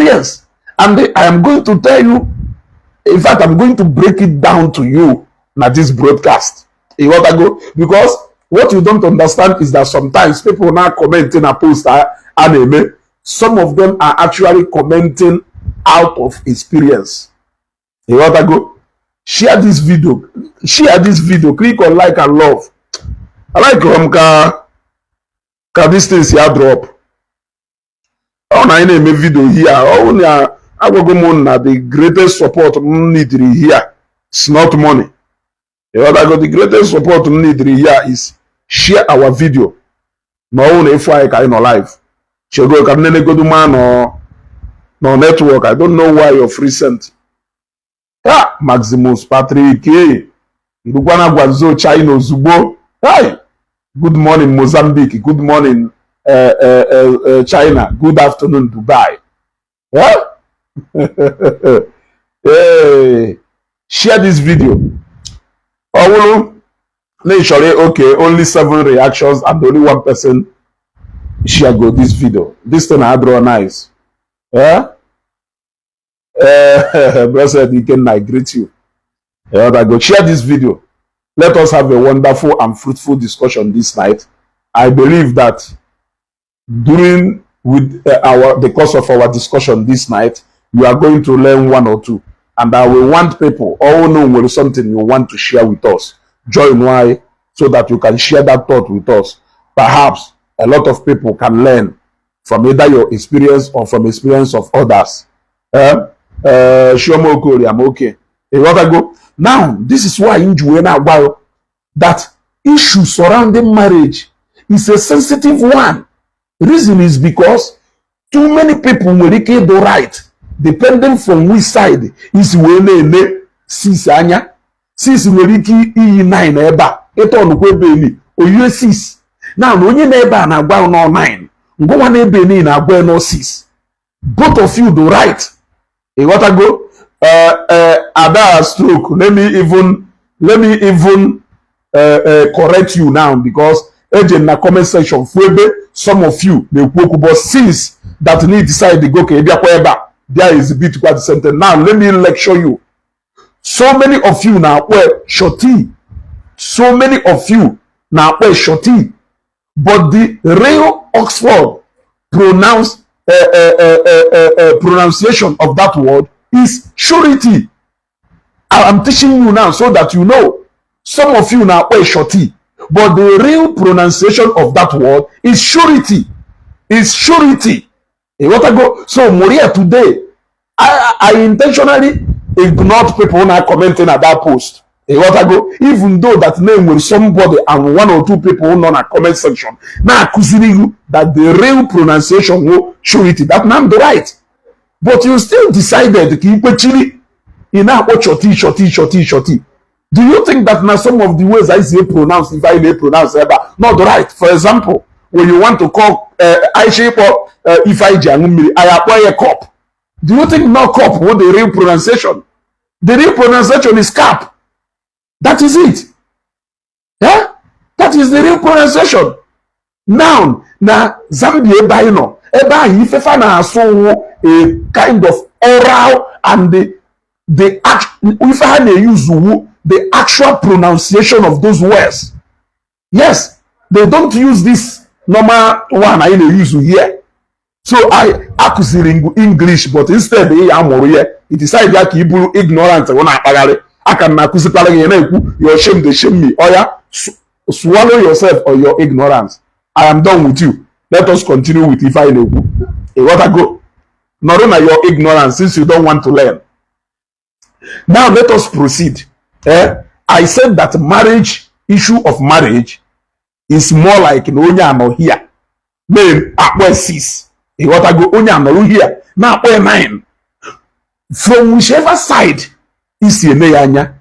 Experience. And I am going to tell you, in fact, I'm going to break it down to you na this broadcast. Ịghọtago? Because what you don't understand is that sometimes people now commenting a post a na-eme, some of them are actually commenting out of experience. Ịghọtago? Share this video, share this video, click on like and love. I like m ka this thing si a drop. Ọ na anyị na-eme video here, ọ na agwago m na the greatest support m neediri here is not money. Ịghọtago? The greatest support m neediri here is share our video. Na ọwụ na ịfụ anyị ka anyị nọ live. Chego ka m nenegodu ma nọ network. I don't know why of recent. Ah, Maximus Patrick, hey, irukwana Guangzhou, China ozugbo. Hey, good morning, Mozambique. Good morning, China. Good afternoon, Dubai. Yeah? Hey, share this video. Ọ bụrụ na ị chọrọ, okay, only seven reactions and only one person share go this video. This thing adịrọ nice. Yeah? Blessed Ikenna, I greet you. Yeah, go share this video. Let us have a wonderful and fruitful discussion this night. I believe that during with our the course of our discussion this night, you are going to learn one or two. And I will want people all know when something you want to share with us. Join why so that you can share that thought with us. Perhaps a lot of people can learn from either your experience or from experience of others. Chioma Okori, I'm okay. Ịghọtago? Now, this is why m ji wee na-agwa you that issue surrounding marriage is a sensitive one. Reason is because too many people nwere ike ịdụ right depending from which side isi wee na-eme six anya. Six nwere ike iyi nine ebe a, ịtọnụkwa ebe eni oyie six. Now, na onye na ebe a na-agwa nọ nine, ngụnwa na ebe eni na-agwa nọ six. Both of you do right. Ịghọtago? Ada stroke, let me even correct you now, because eje na comment section fu ebe some of you na-ekwu okwu, but since that need decide go ka ị bịakwa ebe a there exhibit kwa the same thing. Now let me lecture you. So many of you na-akpọ shorty, so many of you na-akpọ shorty, but the real Oxford pronounce pronunciation of that word is surety. I am teaching you now so that you know. Some of you na-akpọ shorty, but the real pronunciation of that word is surety. Is surety. Ịghọtago? So Maria, today I intentionally ignored people na commenting at that post. Ịghọtago? Even though that name with somebody and one or two people nọ na comment section na-akụziri you that the real pronunciation wo surety, that na the right, but you still decided ka ikwechiri ị na-akpọ shorty, shorty, shorty, shorty. Do you think that na some of the ways I say pronounce if I may pronounce ebe a not the right? For example, when you want to call Aisha, ịkpọ ife anyị ji aṅụ mmiri, anyị akpọ ya cup. Do you think no cup wo the real pronunciation? The real pronunciation is cap. That is it. Yeah? That is the real pronunciation. Now, na Zambia ebe anyị nọ ebe ahụ, ifefa na-asụ wụ a kind of oral and the act, ife ha na-use wu the actual pronunciation of those words. Yes, they don't use this normal one anyị na-use here. So I akụziri ngụ English, but instead ị ya amụrụ ya, i decide ya ka ị bụrụ ignorant ọ na-akpagharị aka m na-akụzikwara gị na-ekwu your shame dey shame me. Oya, swallow yourself or your ignorance. I am done with you. Let us continue with ife anyị na-ekwu. Ịghọtago? Nọrọ na your ignorance since you don't want to learn. Now let us proceed. Eh? I said that marriage, issue of marriage is more like na onye anọ here na-akpọ six. Ịghọtago? Onye anọrọ here na-akpọ ya nine. From whichever side isi eme ya anya,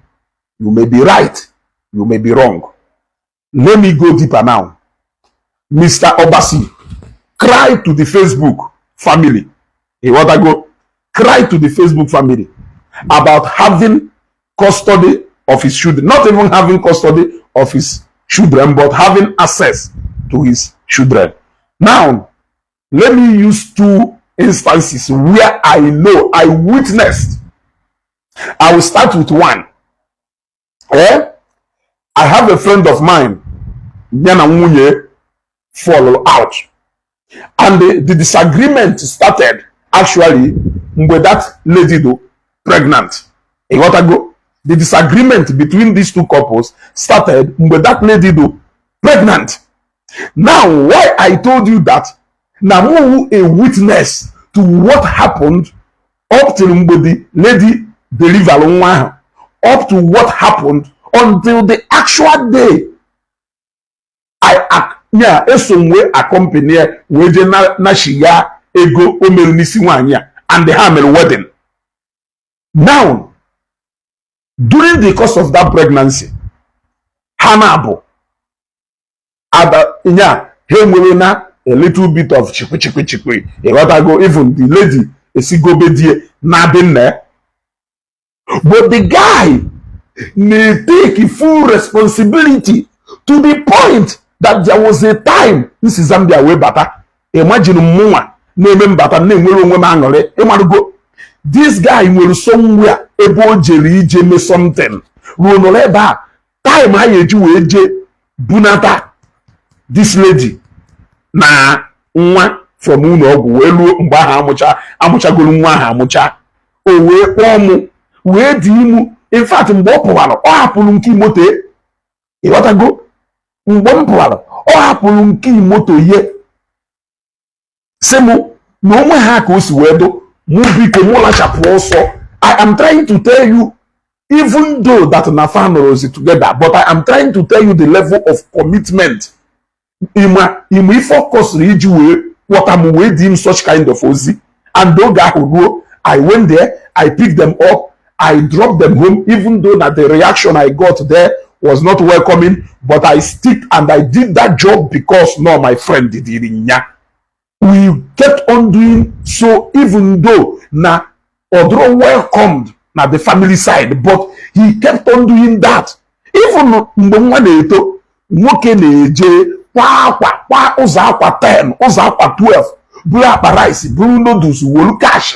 you may be right, you may be wrong. Let me go deeper now. Mr. Obasi cry to the Facebook family. Ịghọtago? Cry to the Facebook family about having custody of his children, not even having custody of his children, but having access to his children. Now let me use two instances where I know I witnessed. I will start with one. Eh? I have a friend of mine, ya na nwunye fall out, and the disagreement started actually mgbe that lady dị pregnant. Ịghọtago? The disagreement between these two couples started mgbe that lady dị pregnant. Now, why I told you that na mụ a witness to what happened up till mgbe the lady deliver nwa ahụ, up to what happened until the actual day I nya eso m wee accompany ya wee jee na shiga ego o mere n'isi nwaanyị a, and ha mere wedding. Now, during the course of that pregnancy, ha na-abụ ada nya ha enwere na a little bit of chikwi chikwi chikwi. Ịghọtago? Even the lady esigobe die na be nna ya, but the guy na-take full responsibility to the point that there was a time nsi Zambia wee bata. Imagine, mụnwa na-eme mbata na-enwere onwe m aṅụrị. Ịmarụgo, this guy nwere somewhere ebe o jere ije mee something ruo nọrọ ebe a time ha ga-eji wee jee bunata this lady na nwa from ụlọ ọgwụ wee ruo mgbe ahụ amụcha amụchagoro nwa ahụ amụcha, o wee kpọọ mụ wee dị imu. In fact, mgbe ọ pụwara, ọ hapụrụ nke moto. Ịghọtago? Mgbe m pụwara, ọ hapụrụ nke moto ihe si mụ na onwe ha ka o si wee dụ mụ, biko mụ lachapụ ọsọ. I am trying to tell you, even though that na fa nọrọzi together, but I am trying to tell you the level of commitment. Ịma ịma ife ọ kọsịrị iji wee kpọta m wee di m such kind of ozi. And oge ahụ ruo, I went there, I picked them up, I dropped them home, even though na the reaction I got there was not welcoming, but I stick and I did that job because no my friend did it nya. We kept on doing so, even though na odro welcomed na the family side, but he kept on doing that. Even mgbe nwa na-eto, nwoke na-eje kwa akwa kwa ụzọ akwa 10, ụzọ akwa 12, buru akpa rice, buru noodles, wolu cash.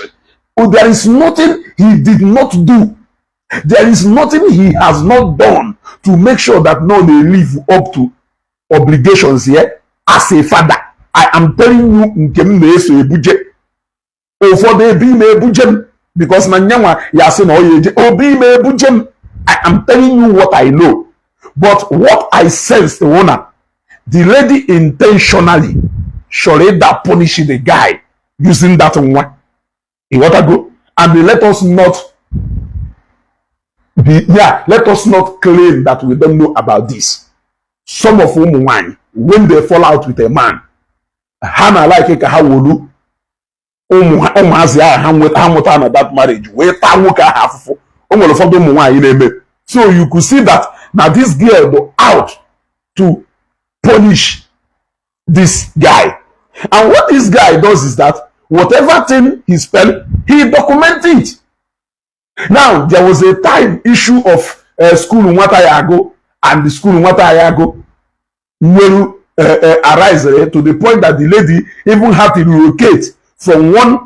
Oh, there is nothing he did not do. There is nothing he has not done to make sure that no they live up to obligations here as a father. I am telling you, nke m na-eso ebuje ụfọdụ ebe ime ebuje m because na nyanwa ya sị na ọ ya eje obi ime ebuje m. I am telling you what I know, but what I sensed wụ na the lady intentionally chọrọ ịda punish the guy using that nwa. Ịghọtago? And let us not be, yeah, let us not claim that we don't know about this. Some of ụmụ nwanyị, when they fall out with a man, ha na like ka ha wolu ụmụazị ahụ ha nweta ha mụta na that marriage wee taa nwoke ahụ afụfụ. O nwere ụfọdụ ụmụ nwaanyị na-eme. So you could see that na this girl go out to punish this guy, and what this guy does is that whatever thing he spend, he document it. Now, there was a time issue of school nwata ya agụ and the school nwata ya agụ nwere arise to the point that the lady even had to relocate from one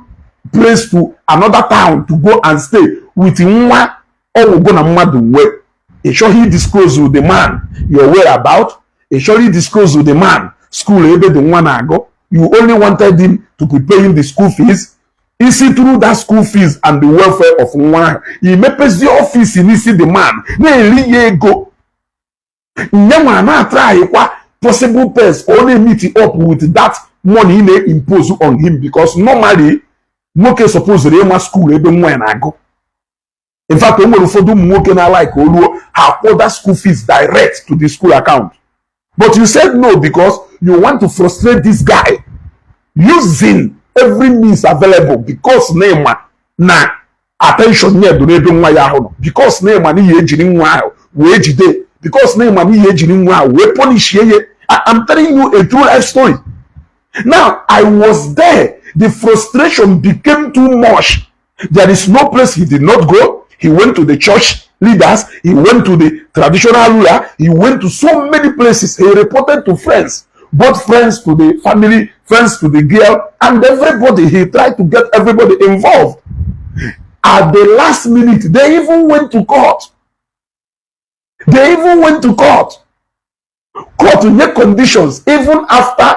place to another town to go and stay with nwa ọgwụgwọ na mmadụ nwee. Ị chọghị disclose with the man your whereabout, ị chọghị disclose with the man school ebe dị nwa na-agụ. You only wanted him to be paying the school fees, isi through that school fees and the welfare of nwa ahụ, imepezie office n'isi the man na-eri ya ego. Nyenwa na-atryịkwa possible best ka ọ na-meet up with that money ị na-impose on him, because normally nwoke supposed ịma school ebe nwa ya na-agụ. In fact, o nwere ụfọdụ ụmụ nwoke na-like o ruo ha akwụ that school fees direct to the school account, but you said no because you want to frustrate this guy using every means available, because na ịma na attention ya dị n'ebe nwa ya ahụ nọ, because na ịma na ihe ejiri nwa ahụ wee jide, because na ịma na ihe ejiri nwa ahụ wee punish ya. I'm telling you a true life story. Now, I was there. The frustration became too much. There is no place he did not go. He went to the church leaders, he went to the traditional ruler, he went to so many places, he reported to friends. Both friends to the family, friends to the girl, and everybody. He tried to get everybody involved. At the last minute, they even went to court. They even went to court. Court nye conditions. Even after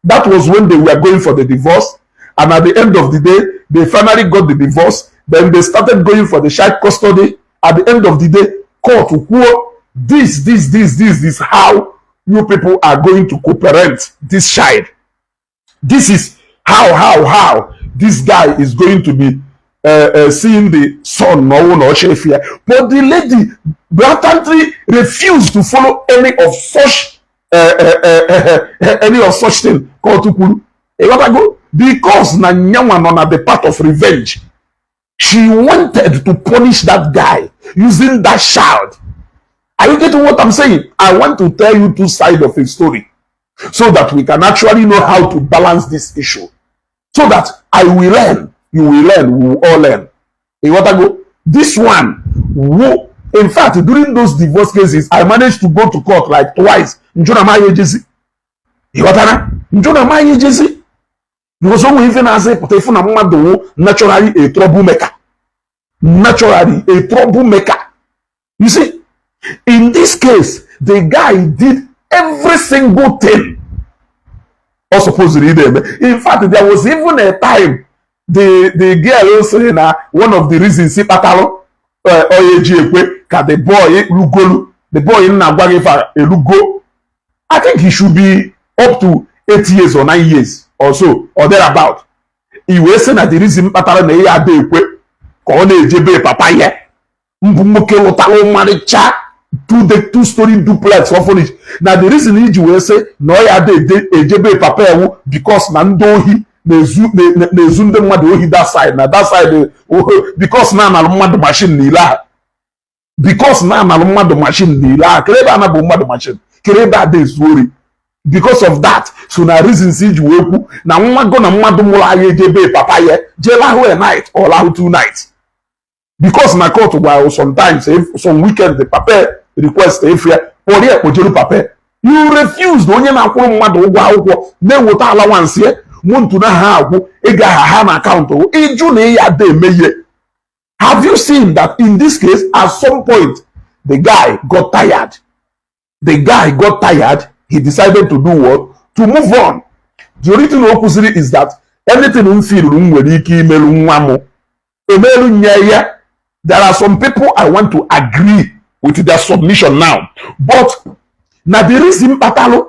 that was when they were going for the divorce. And at the end of the day, they finally got the divorce. Then they started going for the child custody. At the end of the day, court kwuo, this, this, this, this is how you people are going to co-parent this child. This is how this guy is going to be seeing the son, no, here. But the lady blatantly refused to follow any of such thing. Court kwuru. Ịghọtago? Because na nyanwa nọ na the part of revenge. She wanted to punish that guy using that child. Are you getting what I'm saying? I want to tell you two sides of a story so that we can actually know how to balance this issue. So that I will learn, you will learn, we will all learn. Ịghọtago? This one, wo, in fact, during those divorce cases, I managed to go to court like twice. Njụ na amaghị ejezi. Ịghọtara? Njụ na amaghị ejezi. Because onwe ife na-asị pụta ifu na mmadụ wụ naturally a troublemaker. Naturally a troublemaker. You see, in this case, the guy did every single thing ọ supposed ime. In fact, there was even a time the girl sịrị na one of the reasons kpatalụ ọ eji ekwe ka the boy rugolu, the boy nna agwa gị fa elugo, I think he should be up to 8 years or 9 years or so or thereabout. I wee sị na the reason kpatara na ihe ada ekwe ka ọ na-ejebe papa ya mbụ nwoke lụtara ọmarịcha two story duplex orphanage, na the reason iji wee sị na ọ ya ada ejebe papa ewu because na ndị ohi na-ezu ndị mmadụ ohi that side, na that side, because na analụ mmadụ machine niile ahụ, because na analụ mmadụ machine niile ahụ kere ebe a na-bụ mmadụ machine kere ebe ada ezu ori. Because of that, so na reasons iji wee kwu na nwa go na mmadụ mụrụ anya ejebe papa ya jee lahụ a night or lahụ 2 nights, because na court gwara sometimes, if some weekend the papa request efu ya kpọrọ ya kpojeru papa. You refused. Onye na-akwụrụ mmadụ ụgwọ akwụkwọ na-eweta allowance ya month na ha agwụ ego aha ha na account ịjụ na ya ada eme ihe. Have you seen that in this case, at some point, the guy got tired? The guy got tired. He decided to do what? To move on. The only thing o kwụsịrị is that anything m feel m nwere ike imelu nwa m emelu nye ya. There are some people I want to agree with their submission now, but na the reason kpatalụ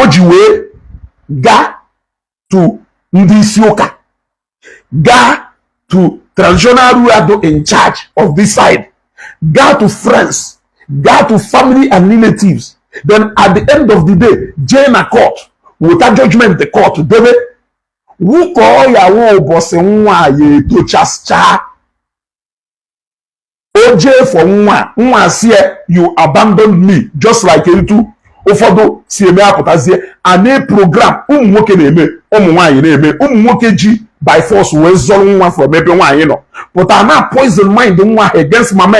o ji wee gaa to ndị isi ụka, gaa to traditional ruler in charge of this side, gaa to friends, gaa to family and relatives, then at the end of the day jee na court weta judgment, the court debe wụkọọ ya wụ ụbọchị nwa ya etochasịcha o jee for nwa nwa sie, "You abandoned me," just like etu ụfọdụ si eme apụtazie a na-program ụmụ nwoke na-eme, ụmụ nwaanyị na-eme, ụmụ nwoke ji by force wee zọrọ nwa from ebe nwaanyị nọ pụta na poison mind nwa ha against mama.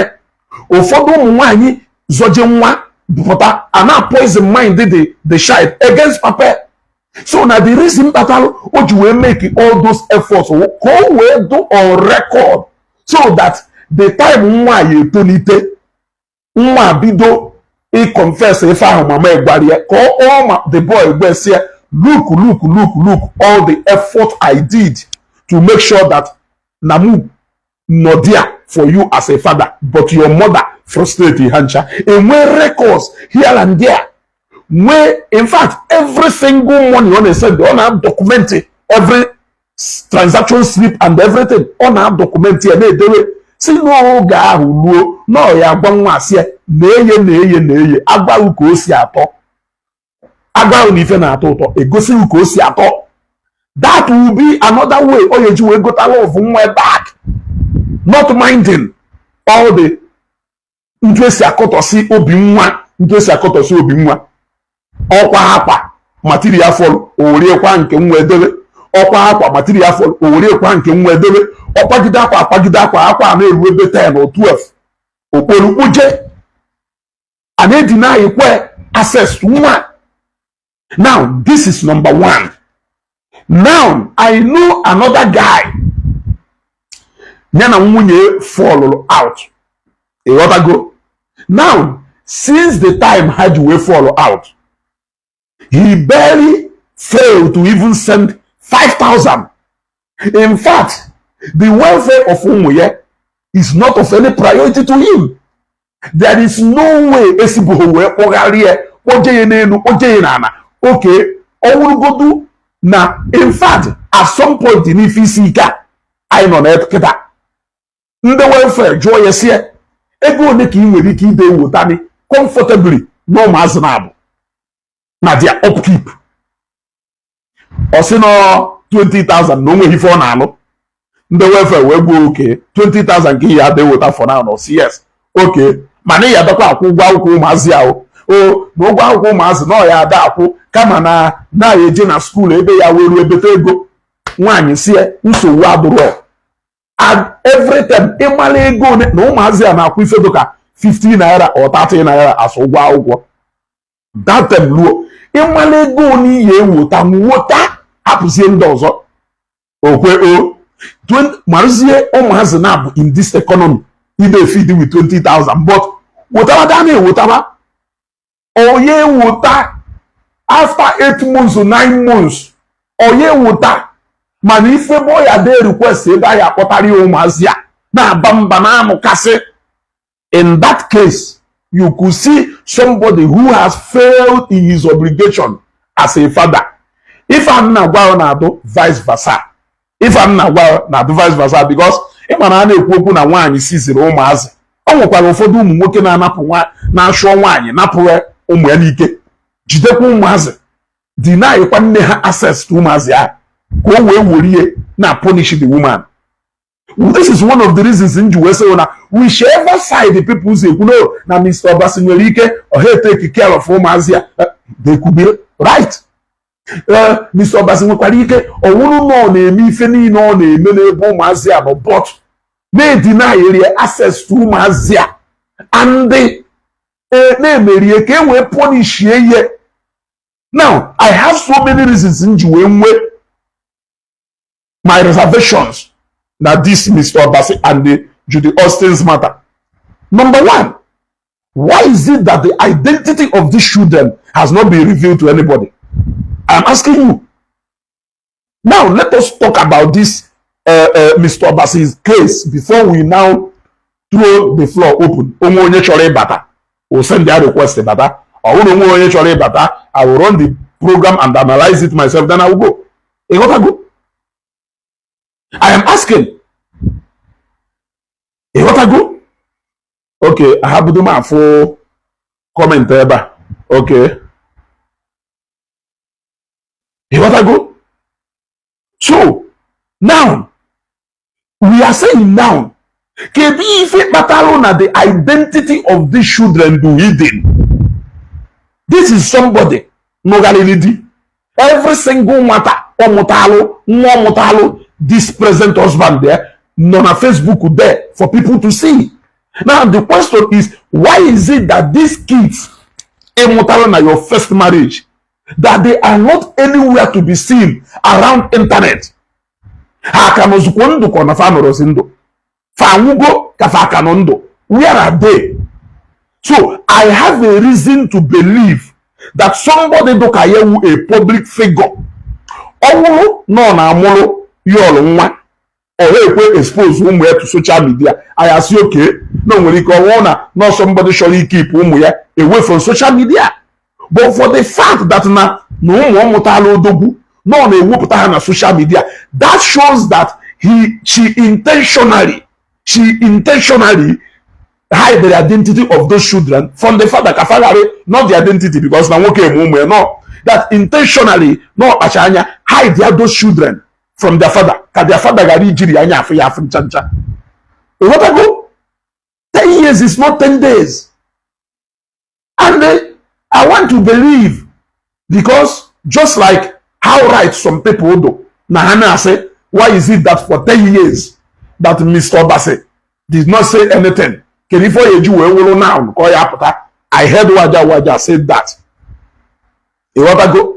Ụfọdụ ụmụ nwaanyị zọje nwa pụta a na poison mind the child against papa. So na the reason kpatalụ o ji wee make all those efforts ka o wee do on record so that the time nwa ya etolite, nwa bido ịconfess ife ahụ mama gwara ya, ka ọ ma the boy gwesie, "Look, look, look, look all the effort I did to make sure that na mụ nọ there for you as a father, but your mother frustrate ha ncha." Enwee records here and there, nwee, in fact, every single money ọ na-esend, ọ na-document every transaction slip and everything. Ọ na-document ya na-edewe si n'oge ahụ ruo na ọ ya agwa nwa asị ya na-eye na-eye na-eye agwaghị ka o si atọ, agwaghị na ife na-atọ ụtọ, egosighị ka o si atọ. That will be another way ọ ga-eji wee gota love nwa back, not minding all the ntu esi akọtọsị obi nwa, ntu esi akọtọsị obi nwa. Ọkwa akwa material fọlụ oweriekwa nke nwa edebe, ọkwa akwa material fọlụ oweriekwa nke nwa edebe, ọkwagide akwa akwagide akwa akwa a na-eru ebe 10 or 12 okporo kpuje a na-edina kwe access nwa. Now, this is number one. Now, I know another guy ya na nwunye fall out. Ịghọtago? Now, since the time ha ji wee fall out, he barely failed to even send 5,000. In fact, the welfare of ụmụ ya is not of any priority to him. There is no way esibughị wee kpọgharịa, kpọje ya n'elu, kpọje ya n'ala. Oke ọwụrụgodu na, in fact, at some point n'ife isi ike a anyị nọ na kịta, ndị welfare jụọ ya sie ego ole ka ị nwere ike ide ewotani comfortably na ụmụazị na-abụ na their upkeep, ọ sị nọ 20,000, na o nweghị ife ọ na-alụ. Ndị welfare wee gbuo oke 20,000 ka ihe ada eweta for now. Sị yes, oke, mana ị ya adakwa akwụ ụgwọ akwụkwọ ụmụazị ahụ, o na ụgwọ akwụkwọ ụmụazị na ọ ya ada akwụ, kama na na-eje na school ebe ya wee ruo ebete ego. Nwaanyị sie nsogbu adụrọ. And every time ịmara ego one na ụmụazị a na-akwụ, ife dịka 50 naira or 30 naira as ụgwọ akwụkwọ, that time ruo, ịmara ego one ihe ewota nwota, hapụzie ndị ọzọ okwe o marụzie ụmụazị na-abụ in this economy ide feed with 20,000. But wotara da na-ewotara onye wota after 8 months or 9 months, onye wota. Mana ife bụ ya de request ebe anyị akpọtara ya ụmụazị a na-aba mba na-amụkasị. In that case, you could see somebody who has failed in his obligation as a father. Ife a na-agwa ya na-adụ vice versa. Ife a na-agwa na-adụ vice versa, because ịma na a na-ekwu okwu na nwaanyị siziri ụmụazị, ọ nwekwara ụfọdụ ụmụ nwoke na-anapụ nwa, na-achụọ nwaanyị, napụrụ ụmụ ya n'ike, jidekwa ụmụazị, deny nne ha access to ụmụazị ahụ ka o wee werie na punish the woman. This is one of the reasons m ji wee sị na whichever side the people si ekwu no na Mr. Obasi nwere ike ọha take care of ụmụazị ya, they could be right. Mr. Obasi nwekwara ike ọwụrụ na ọ na-eme ife niile ọ na-eme n'ebe ụmụazị a nọ, but na-edeny access to ụmụazị a and na-emerie ka e wee punishie ihe. Now, I have so many reasons m ji wee nwee my reservations na this Mr. Obasi and the Judy Austin's matter. Number one, why is it that the identity of these children has not been revealed to anybody? I'm asking you. Now, let us talk about this Mr. Obasi's case before we now throw the floor open. Onwe onye chọrọ ịbata, will send their request bata. Ọ bụrụ onwe onye chọrọ ịbata, I will run the program and analyze it myself, then I will go. Ịghọtago? I am asking. Ịghọtago? Okay, ahabudo m afụ comment ebe a. Okay. Ịghọtago? So, now, we are saying now, kedu ife kpatara na the identity of these children do hidden? This is somebody nụgharịrị di. Every single nwata ọ mụtalụ, nwa ọ mụtalụ this present husband there, nọ na Facebook there for people to see. Now, the question is, why is it that these kids ịmụtalụ na your first marriage, that they are not anywhere to be seen around internet? Ha ka nọzikwo ndụ ka ọ na fa nọrọzi ndụ? Fa anwụgo ka fa ka nọ ndụ? Where are they? So I have a reason to believe that somebody dụka ya wu a public figure, ọ wụrụ na ọ na-amụrụ yọlụ nwa, ọ ekwe expose ụmụ ya to social media. Anyị asị oke na o nwere ike ọwụrụ na na somebody chọrọ ikeep ụmụ ya away from social media. But for the fact that na ụmụ ọ mụtala odogwu na ọ na-ewepụta ha na social media, that shows that he she intentionally hide the identity of those children from the father, ka fa ghara not the identity, because na nwoke eme ụmụ ya, no, that intentionally na ọkpacha anya hide their those children from their father, ka their father ghara ijiri anya afụ ya afụ ncha ncha. Ịghọtago? 10 years is not 10 days. And I want to believe, because just like how right some people do na ha na-asị, why is it that for 10 years that Mr. Obasi did not say anything? Kedu ife ọ ya eji wee wụrụ now ka ọ ya apụta? I heard Waja Waja say that. Ịghọtago?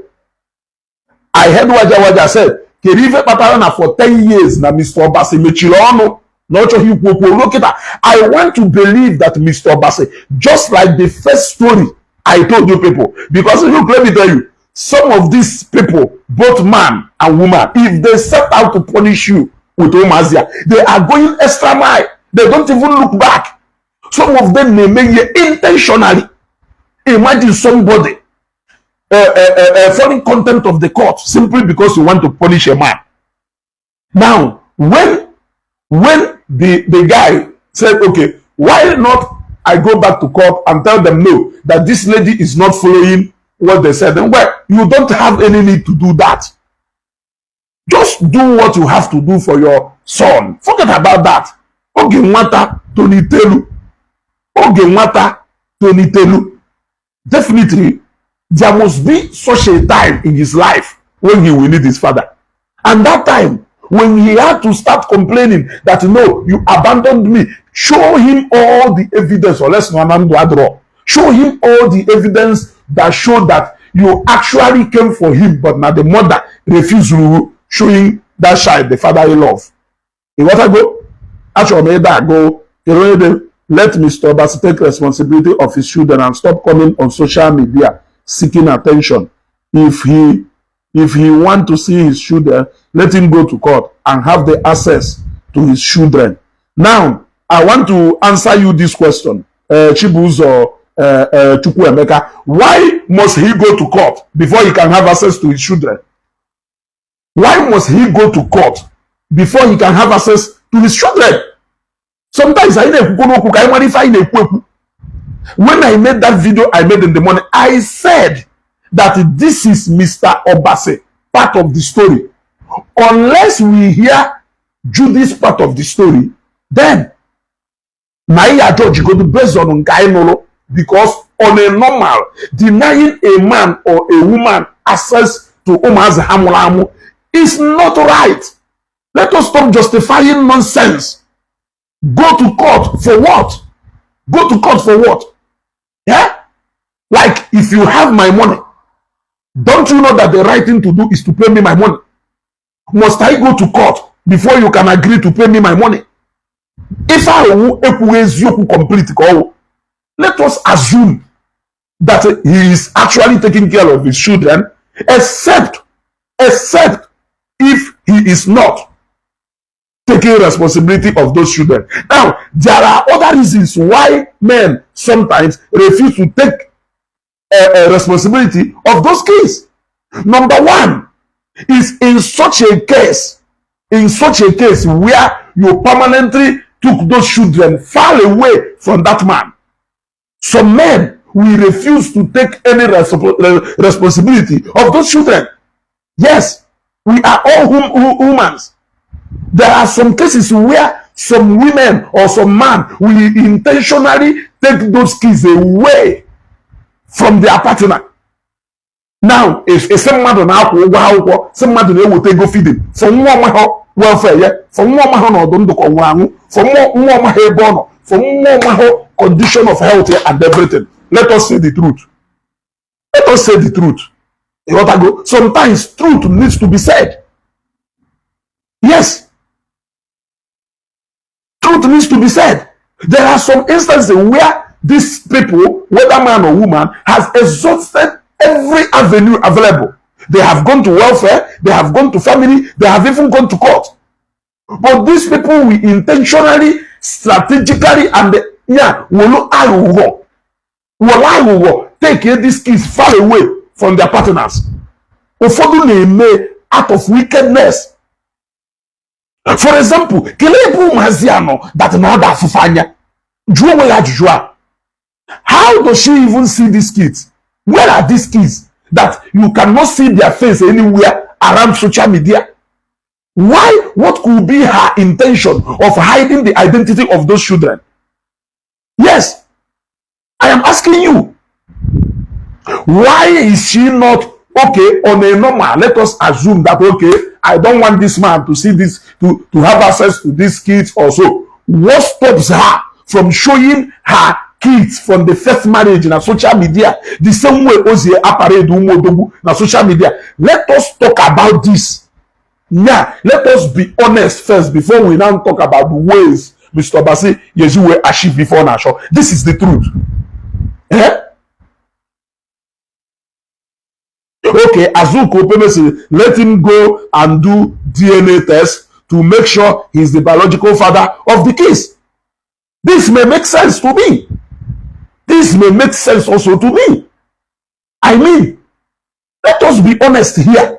I heard Waja Waja said, kedu ife kpatara na for 10 years na Mr. Obasi mechiri ọnụ na ọ chọghị ikwu okwu ruo kịta? I want to believe that Mr. Obasi, just like the first story I told you people, because look, let me tell you, some of these people, both man and woman, if they set out to punish you with ụmụazị a, they are going extra mile. They don't even look back. Some of them na-eme ihe intentionally. Imagine somebody foreign contempt of the court simply because you want to punish a man. Now, when the guy said, "Okay, why not I go back to court and tell them no, that this lady is not following what they said?" Then, well, you don't have any need to do that. Just do what you have to do for your son. Forget about that. Oge nwata tonitelu. Oge nwata tonitelu. Definitely, there must be such a time in his life when he will need his father. And that time, when he had to start complaining that, "No, you abandoned me," show him all the evidence, or let's draw. Show him all the evidence that showed that you actually came for him, but now the mother refused to showing that child the fatherly love. Ịghọtago? Achọrọ m ịda agụ kedu onye dị. Let Mr. Obasi take responsibility of his children and stop coming on social media seeking attention. If he want to see his children, let him go to court and have the access to his children. Now, I want to answer you this question. Chibuzo Chukwuemeka, why must he go to court before he can have access to his children? Why must he go to court before he can have access to his children? Sometimes anyị na-ekwukwo n'okwu ka anyị mara ife anyị na-ekwu ekwu. When I made that video I made in the morning, I said that this is Mr. Obasi part of the story. Unless we hear Judy's part of the story, then na ya judge go based on nke anyị nụrụ, because on a normal, denying a man or a woman access to ụmụazị ha mụrụ amụ is not right. Let us stop justifying nonsense. Go to court for what? Go to court for what? Yeah, like if you have my money, don't you know that the right thing to do is to pay me my money? Must I go to court before you can agree to pay me my money? Ife ahụ ekwughị eziokwu complete ka ọwụ. Let us assume that he is actually taking care of his children, except if he is not taking responsibility of those children. Now, there are other reasons why men sometimes refuse to take responsibility of those kids. Number one is in such a case where you permanently took those children far away from that man. Some men will refuse to take any responsibility of those children. Yes, we are all humans. There are some cases where some women or some man will intentionally take those kids away from their partner. Now, if esi mmadụ na-akwụ ụgwọ akwụkwọ, si mmadụ na-eweta ego feeding for nwa ọmahọ, welfare ya, for nwa ọmahọ na ọdụ ndụ ka ọ nwụrụ anwụ, for nwa ọmahọ ebe ọ nọ, for nwa ọmahọ condition of health and everything. Let us say the truth. Let us say the truth. Ịghọtago? Sometimes truth needs to be said. Yes, truth needs to be said. There are some instances where these people, whether man or woman, has exhausted every avenue available. They have gone to welfare, they have gone to family, they have even gone to court. But these people will intentionally, strategically, and yeah, wolu aghụghọ, wolu aghụghọ take these kids far away from their partners. Ụfọdụ na-eme out of wickedness. For example, kelee ebe ụmụazị a nọ that na ọ da afụfụ anya. Jụọ onwe ya ajụjụ a. How does she even see these kids? Where are these kids that you cannot see their face anywhere around social media? Why? What could be her intention of hiding the identity of those children? Yes, I am asking you. Why is she not okay on a normal? Let us assume that, okay, I don't want this man to see this, to have access to these kids also. What stops her from showing her kids from the first marriage na social media the same way o si aparade ụmụ odogwu na social media. Let us talk about this. Yeah, let us be honest first before we now talk about the ways Mr. Obasi yezi wee achieve ife ọ na-achọ. This is the truth. Eh? Okay, Azuka Opeme sịrị, let him go and do DNA test to make sure he's the biological father of the kids. This may make sense to me. This may make sense also to me. I mean, let us be honest here.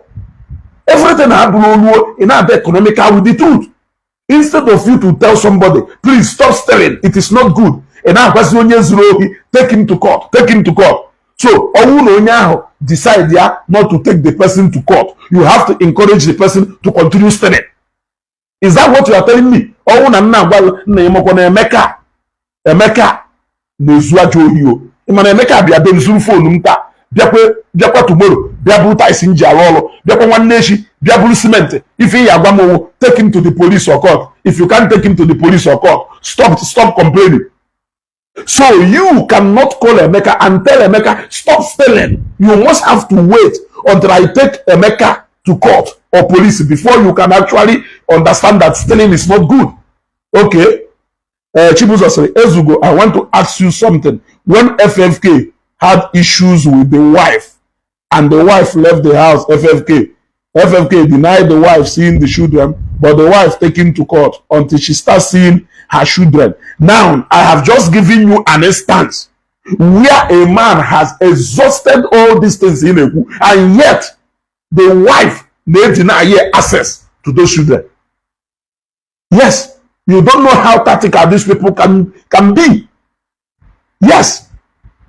Everything happen in our economical with the truth. Instead of you to tell somebody, "Please stop stealing, it is not good," ị na-agwazi onye zuru ohi, "Take him to court, take him to court." So ọnwụ na onye ahụ decide ya not to take the person to court, you have to encourage the person to continue stealing. Is that what you are telling me? Ọnwụ na nna agwa nna ịmakwa na Emeka, Emeka na-ezu ajọ ohi o. Ị na Emeka bịa be m zuru phone m taa, bịakwa, bịakwa tomorrow, bịa buru tiles m ji arụ ọrụ, bịakwa nwanne echi, bịa buru simenti. Ife ya agwa m owu, "Take him to the police or court. If you can't take him to the police or court, stop, stop complaining." So you cannot call Emeka and tell Emeka, "Stop stealing." You must have to wait until I take Emeka to court or police before you can actually understand that stealing is not good. Okay. Chibuzo sịrị, "Ezugo, I want to ask you something. When FFK had issues with the wife and the wife left the house, FFK denied the wife seeing the children, but the wife taken to court until she starts seeing her children." Now, I have just given you an instance where a man has exhausted all these things in a, and yet the wife may deny access to those children. Yes, you don't know how tactical these people can be. Yes,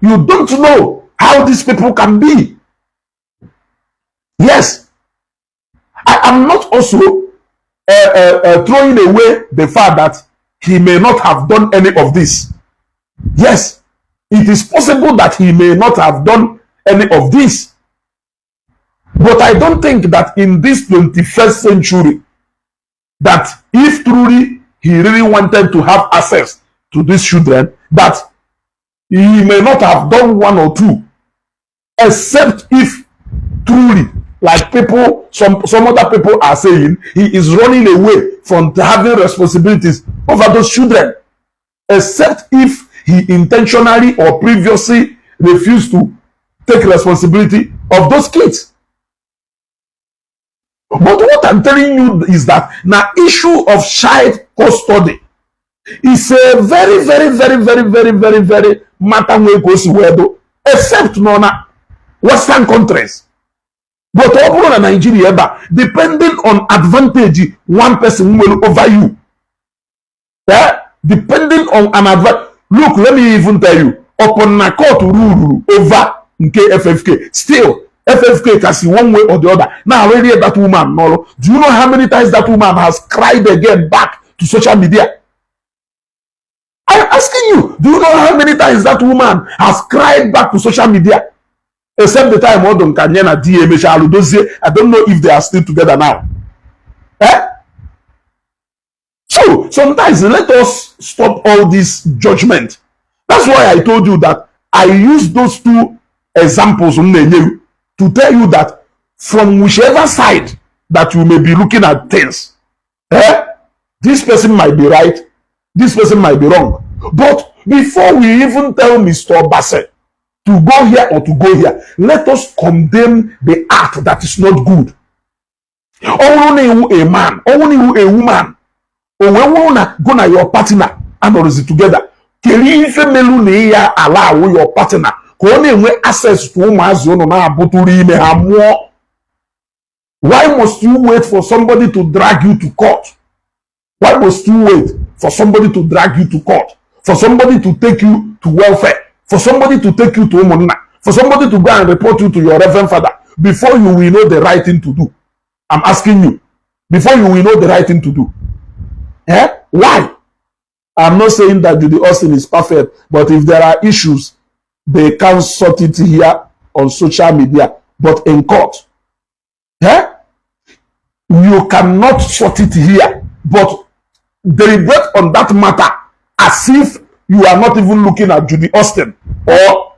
you don't know how these people can be. Yes, I am not also throwing away the fact that he may not have done any of this. Yes, it is possible that he may not have done any of this. But I don't think that in this 21st century, that if truly he really wanted to have access to these children, that he may not have done one or two, except if truly, like people, some other people are saying, he is running away from having responsibilities over those children, except if he intentionally or previously refused to take responsibility of those kids. But what I'm telling you is that now issue of child custody is a very, very, very, very, very, very, very matter wey go si wee do, except nọ na Western countries. But ọ bụrụ na Nigeria ebe a, depending on advantage one person nwere over you, eh? Depending on an advantage. Look, let me even tell you, upon na court rule over nke FFK, still FFK ka si one way or the other na already that woman n'ọrụ. Do you know how many times that woman has cried again back to social media? I'm asking you, do you know how many times that woman has cried back to social media? Except the time ọ dụ nka nye na di ya emechaa dozie. I don't know if they are still together now. Eh? So sometimes let us stop all this judgment. That's why I told you that I use those two examples m na-enye you to tell you that from whichever side that you may be looking at things, eh, this person might be right, this person might be wrong. But before we even tell Mr. Obase to go here or to go here, let us condemn the act that is not good. Ọ bụrụ na iwu a man, ọ bụrụ na iwu a woman, o wee wụrụ na go na your partner anọrọzi together, kedu ife melu na ya ala awụ your partner ka ọ na-enwe access to ụmụazị ụnụ na-abụtụrụ ime ha mụọ? Why must you wait for somebody to drag you to court? Why must you wait for somebody to drag you to court, for somebody to take you to welfare, for somebody to take you to ụmụnna, for somebody to go and report you to your reverend father before you will know the right thing to do? I'm asking you, before you will know the right thing to do, eh? Why? I'm not saying that Judy Austin is perfect, but if there are issues, they can't sort it here on social media, but in court. Eh? You cannot sort it here, but deliberate on that matter as if You are not even looking at Judy Austin or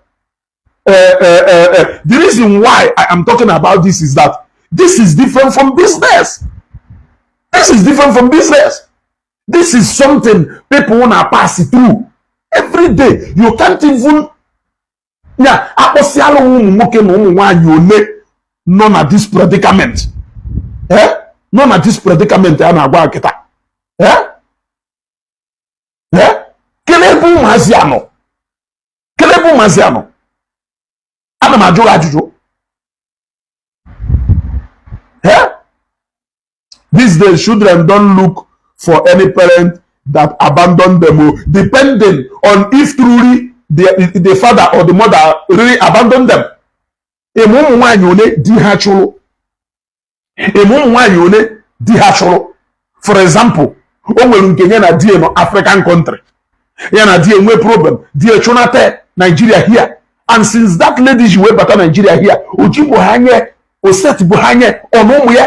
the reason why I am talking about this is that this is different from business. This is different from business. This is something people wanna pass through every day. You can't even ya akpọsịala ụmụ nwoke na ụmụ nwaanyị ole nọ na this predicament, eh? Nọ na this predicament a na-agwa kịta, eh? Eh? Kelee ebe ụmụazị anọ, kelee ebe ụmụazị anọ. Ana m ajụ gị ajụjụ. Eh? These days, children don't look for any parent that abandon them o, depending on if truly the father or the mother really abandon them. Eme ụmụ nwaanyị ole di ha chụrụ, eme ụmụ nwaanyị ole di ha chụrụ. For example, o nwere nke ya na di nọ African country, ya na di enwe problem, di chụnata Nigeria here, and since that lady ji wee bata Nigeria here, oji bụ ha nye oset bụ ha nye ọnụ ụmụ ya.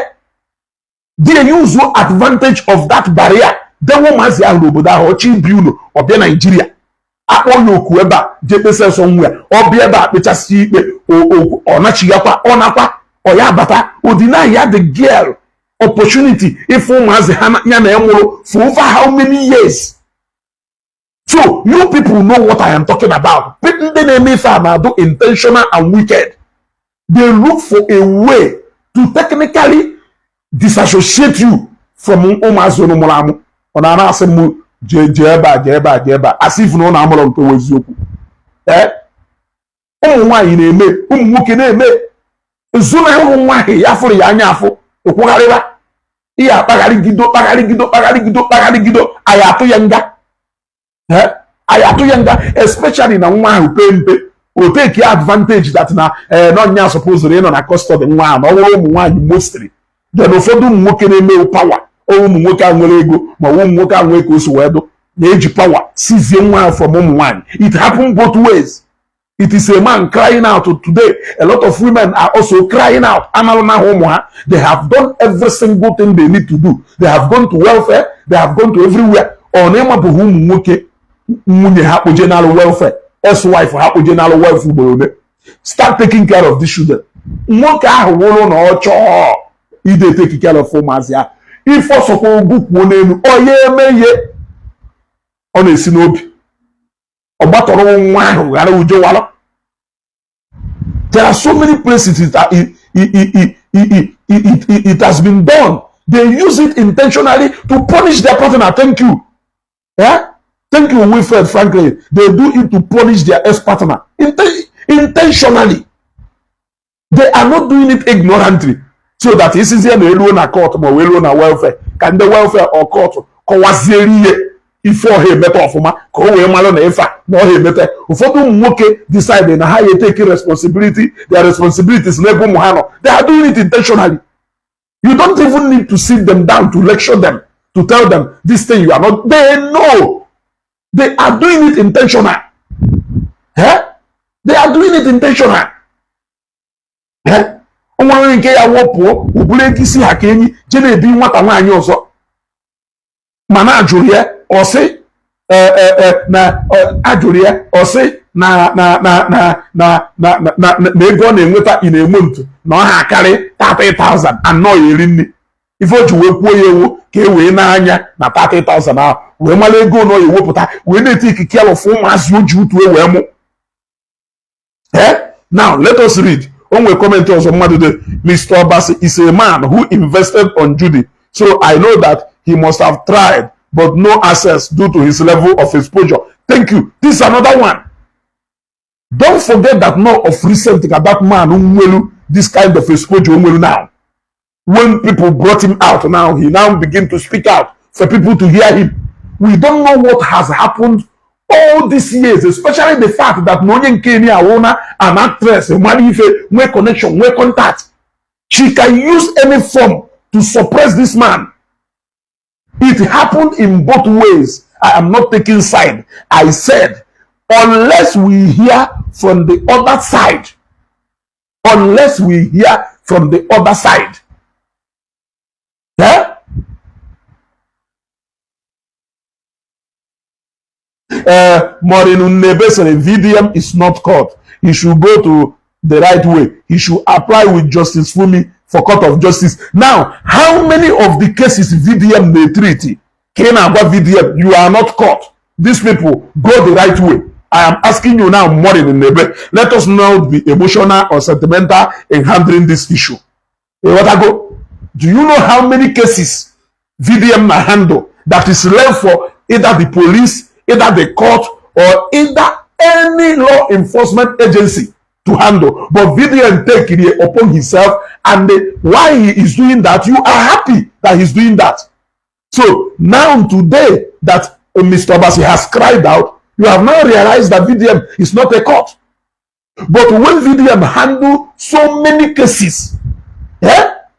Di use advantage of that barrier dewe ụmụazị ahụ n'obodo ahụ. Ọchị ibi ụlọ, ọbịa Naijiria, akpọ ya oku ebe a, jee kpesa nsọ nwa ya. Ọ bịa ebe a, kpechasị ikpe, ọ nachighakwa, ọ nakwa, ọ ya bata odina ya the girl opportunity ịfụ ụmụazị ha ya na emụrụ for over how many years. So you people know what I am talking about. Ndị na-eme ife a na-adụ intentional and wicked. They look for a way to technically disassociate you from ụmụazị unu mụrụ amụ. Ọ na-ana asị m jee jee ebe a, jee ebe a, jee ebe a, asị if na ụnụ amụrụ nke wụ eziokwu. Ee, ụmụ nwaanyị na-eme, ụmụ nwoke na-eme. Ezunahụrụ nwa ahụ ya fụrụ ya anya afụ, ịkwụgharịba ihe, akpagharịgido, kpagharịgido, kpagharịgido, kpagharịgido, anyị atụ ya nga. Ee, anyị atụ ya nga, especially na nwa ahụ pee mpe, o take advantage that na ee n'ọnya supposed ịnọ na custody nwa ahụ na ọ nwere ụmụ nwaanyị mostly. Then ụfọdụ ụmụ nwoke na-eme power, ụmụ nwoke a nwere ego, ma ọ ụmụ nwoke a nwee ka o si wee dụ na-eji power sizie nwa ahụ from ụmụ nwaanyị. It happen both ways. It is a man crying out today. A lot of women are also crying out. Analụ na ụmụ ha. They have done every single thing they need to do. They have gone to welfare, they have gone to everywhere. Ọ na ịmabụghị ụmụ nwoke nwunye ha kpoje n'alụ welfare, ex-wife ha kpoje n'alụ welfare ugboro ole, start taking care of the children. Nwoke ahụ wụrụ na ọ chọọ ide take care of ụmụazị ahụ, ife ọsọkwa ogwu kwuo n'elu, ọ ya eme ihe ọ na-esi n'obi ọ gbatọrọ nwa ahụ ghara ujo walụ. There are so many places it has been done. They use it intentionally to punish their partner. Thank you. Yeah? Thank you, Wilfred Franklin. They do it to punish their ex-partner. Intentionally. They are not doing it ignorantly. So that isizie na eluo na court ma ọ eluo na welfare, ka ndị welfare or court kọwaziere ihe ife ọha emeta ọfụma, ka o wee mara na ife a na ọha emeta. Ụfọdụ ụmụ nwoke decide na ha ya take responsibility, their responsibilities n'ebe ụmụ ha nọ. They are doing it intentionally. You don't even need to sit them down to lecture them, to tell them this thing you are not. They know they are doing it intentional. Eh? They are doing it intentional. Eh? O nwere nke ya wọpụọ oburu ego isi ha ka enyi je na-ebi nwata nwaanyị ọzọ, mana ajụrụ ya, ọ sị na ajụrụ ya, ọ sị na na na na na na na na ego ọ na-enweta ị na-eme ntu na ọ ha akarị 30,000 anọ ya eri nri. Ife o ji wee kwuo ya ewu ka e wee n'anya na 30,000 ahụ wee mara ego na ọ ya ewepụta wee na-ete ikike alụfụ ụmụazị o ji utu wee mụ. Eh, now let us read. O nwere comment ọzọ mmadụ dị. Mr. Obasi is a man who invested on Judy, so I know that he must have tried but no access due to his level of exposure. Thank you. This is another one. Don't forget that no of recent ka that man nwelu this kind of exposure nwelu now. When people brought him out now, he now begin to speak out for people to hear him. We don't know what has happened all these years, especially the fact that na onye nke ni awụna an actress mara ife, nwee connection, nwee contact. She can use any form to suppress this man. It happened in both ways. I am not taking side. I said unless we hear from the other side, unless we hear from the other side. Eh? Maureen Nnebe sịrị, "VDM is not court. He should go to the right way. He should apply with Justice Fumi for court of justice." Now, how many of the cases VDM may treat ka ị na-agwa VDM, "You are not court, these people, go the right way"? I am asking you now, Maureen Nnebe, let us not be emotional or sentimental in handling this issue. Ịghọtago? Do you know how many cases VDM na handle that is left for either the police, either the court, or either any law enforcement agency to handle? But VDM take it upon himself, and why he is doing that, you are happy that he's doing that. So now today that Mr. Obasi has cried out, you have now realized that VDM is not a court. But when VDM handle so many cases,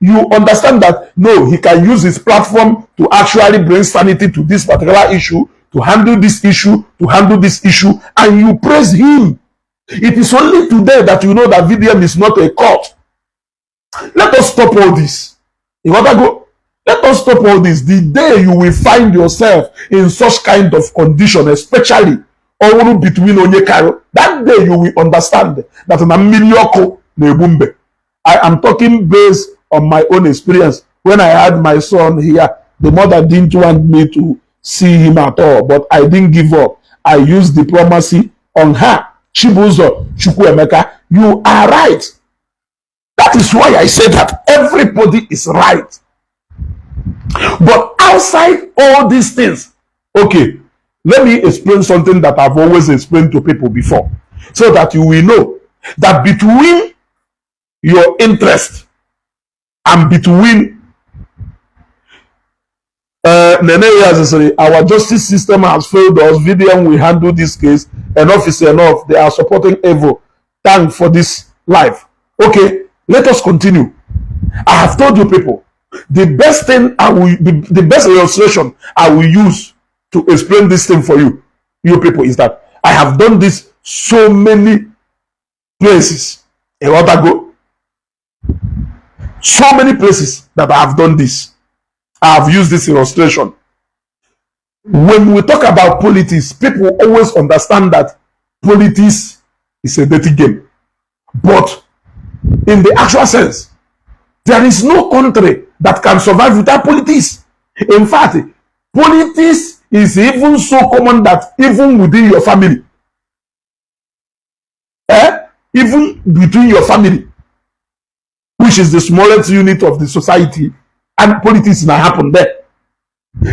you understand that no, he can use his platform to actually bring sanity to this particular issue, to handle this issue, to handle this issue, and you praise him. It is only today that you know that VDM is not a court. Let us stop all this. You want to go? Let us stop all this. The day you will find yourself in such kind of condition, especially ọwụrụ between onye karo, that day you will understand that na mmiri ọkụ na-egbu mbe. I am talking based on my own experience. When I had my son here, the mother didn't want me to see him at all, but I didn't give up. I used diplomacy on her. Chibuzo Chukwuemeka, you are right. That is why I say that everybody is right. But outside all these things, okay, let me explain something that I've always explained to people before, so that you will know that between your interest and between Nene has, "Our justice system has failed us. VDM will handle this case. Enough is enough. They are supporting evil. Thank for this life." Okay, let us continue. I have told you people, the best illustration I will use to explain this thing for you, you people, is that I have done this so many places. Go. So many places that I have done this. I have used this illustration. When we talk about politics, people always understand that politics is a dirty game. But in the actual sense, there is no country that can survive without politics. In fact, politics is even so common that even within your family, eh? Even between your family, which is the smallest unit of the society, and politics now happen there.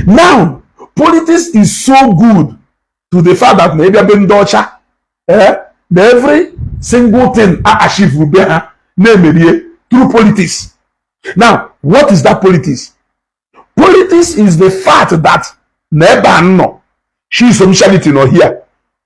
Now, politics is so good to the fact that maybe ebe ndị ọcha, na every single thing a achieve be ha na-emerie through politics. Now, what is that politics? Politics is the fact that na ebe a nọ, Chisom Charity nọ here,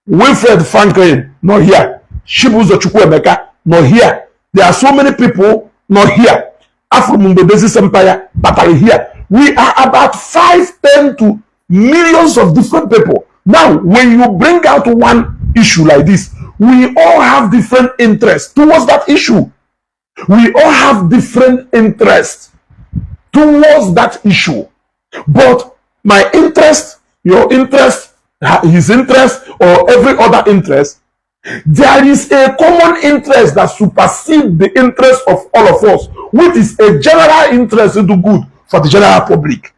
Wilfred Franklin nọ here, Chibuzo Chukwuemeka nọ here. There are so many people nọ here. Afro mgbe Basis Empire batara here. We are about 5, 10 to millions of different people. Now, when you bring out one issue like this, we all have different interests towards that issue. We all have different interests towards that issue. But my interest, your interest, his interest, or every other interest, there is a common interest that supersedes the interest of all of us, which is a general interest to do good for the general public.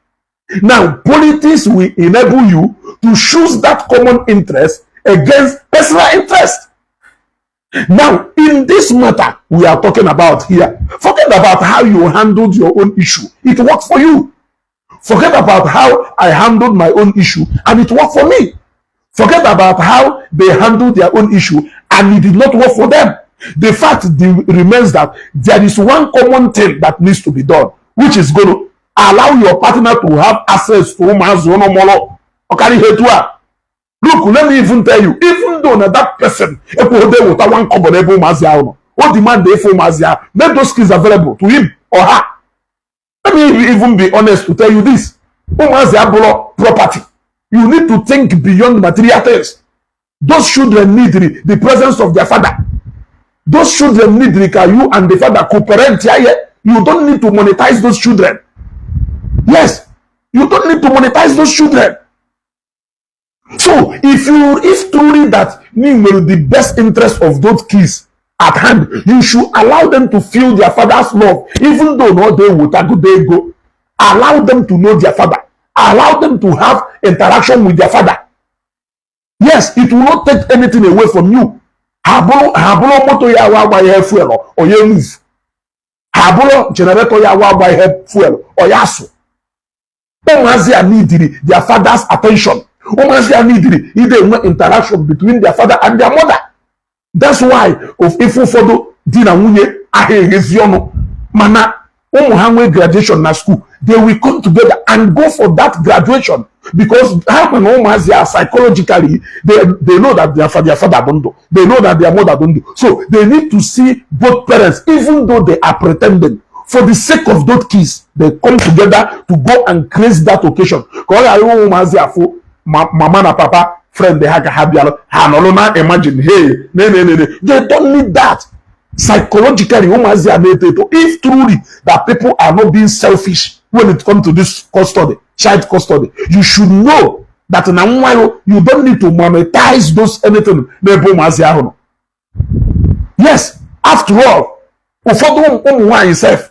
Now, politics will enable you to choose that common interest against personal interest. Now, in this matter we are talking about here, forget about how you handled your own issue. It worked for you. Forget about how I handled my own issue and it worked for me. Forget about how they handled their own issue and it did not work for them. The fact remains that there is one common thing that needs to be done, which is going to allow your partner to have access to ụmụazị ụnụ mụrụ ọkarị ihe etu a. Look, let me even tell you, even though na that person ekwughị eweta one kobo n'ebe ụmụazị ahụ nọ, o demand ịfụ ụmụazị ahụ, make those skills available to him or her. Let me even be honest to tell you this. Ụmụazị abụrụ property. You need to think beyond material things. Those children need the presence of their father. Those children need ka you and the father co-parent ya. You don't need to monetize those children. Yes, you don't need to monetize those children. So if truly that nwere the best interest of those kids at hand, you should allow them to feel their father's love, even though no they wetagodo ego. Allow them to know their father. Allow them to have interaction with their father. Yes, it will not take anything away from you. Ha bụrụ moto ya awa agba ihe fuel, onye move. Ha bụrụ generator ya awa agba ihe fuel, ọ ya asụ. Ụmụazị a neediri their father's attention. Ụmụazị a neediri ide enwe interaction between their father and their mother. That's why of ife ụfọdụ di na nwunye ahụ eghezi ọnụ, mana ụmụ ha nwee graduation na school, they will come together and go for that graduation, because ha ma na ụmụazị a, psychologically, they know that their father bụ ndụ. They know that their mother bụ ndụ. So they need to see both parents, even though they are pretending. For the sake of those kids, they come together to go and create that occasion, ka ọ ghara ịnwe ụmụazị afụ mama na papa friend ha ka ha bịara, ha nọrọ na imagine, hey, ne ne ne ne. They don't need that. Psychologically, ụmụazị a na-eto eto, if truly that people are not being selfish when it comes to this custody, child custody, you should know that na nwa yo, you don't need to monetize those anything n'ebe ụmụazị ahụ nọ. Yes, after all, ụfọdụ ụmụ nwaanyị sef,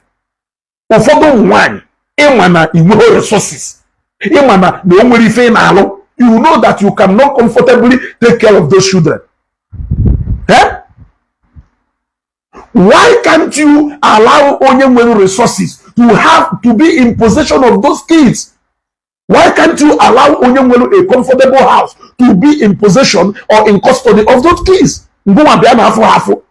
ụfọdụ ụmụ nwaanyị, ịma na ị nweghị resources, ịma na o nwere ife ị na-alụ, you know that you cannot comfortably take care of those children, eh? Why can't you allow onye nwere resources to have to be in possession of those kids? Why can't you allow onye nwere a comfortable house to be in possession or in custody of those kids? Ngụnwa bịa na afọ afọ.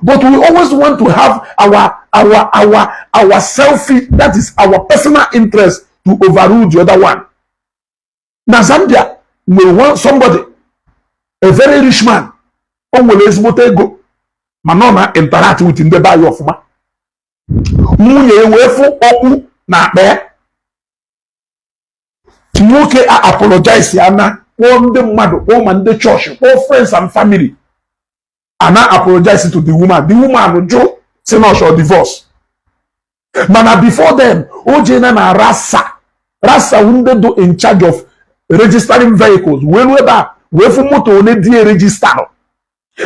But we always want to have our selfish, that is, our personal interest to overrule the other one. Na Zambia nwere one somebody, a very rich man. O nwere ezigbote ego, mana ọ na interact with ndị be anyị ọfụma. Nwunye ya wee fụ okpu na akpa ya. Nwoke a apologize ya na kpọọ ndị mmadụ, kpọọ ma ndị chọọchị, kpọọ friends and family, ana apologize to the woman. The woman jụ, si na ọ chọrọ divorce. Mana before then, o jee na RASA. RASA wu ndị do in charge of registering vehicles. Wee ruo ebe a, wee fụ moto one di register.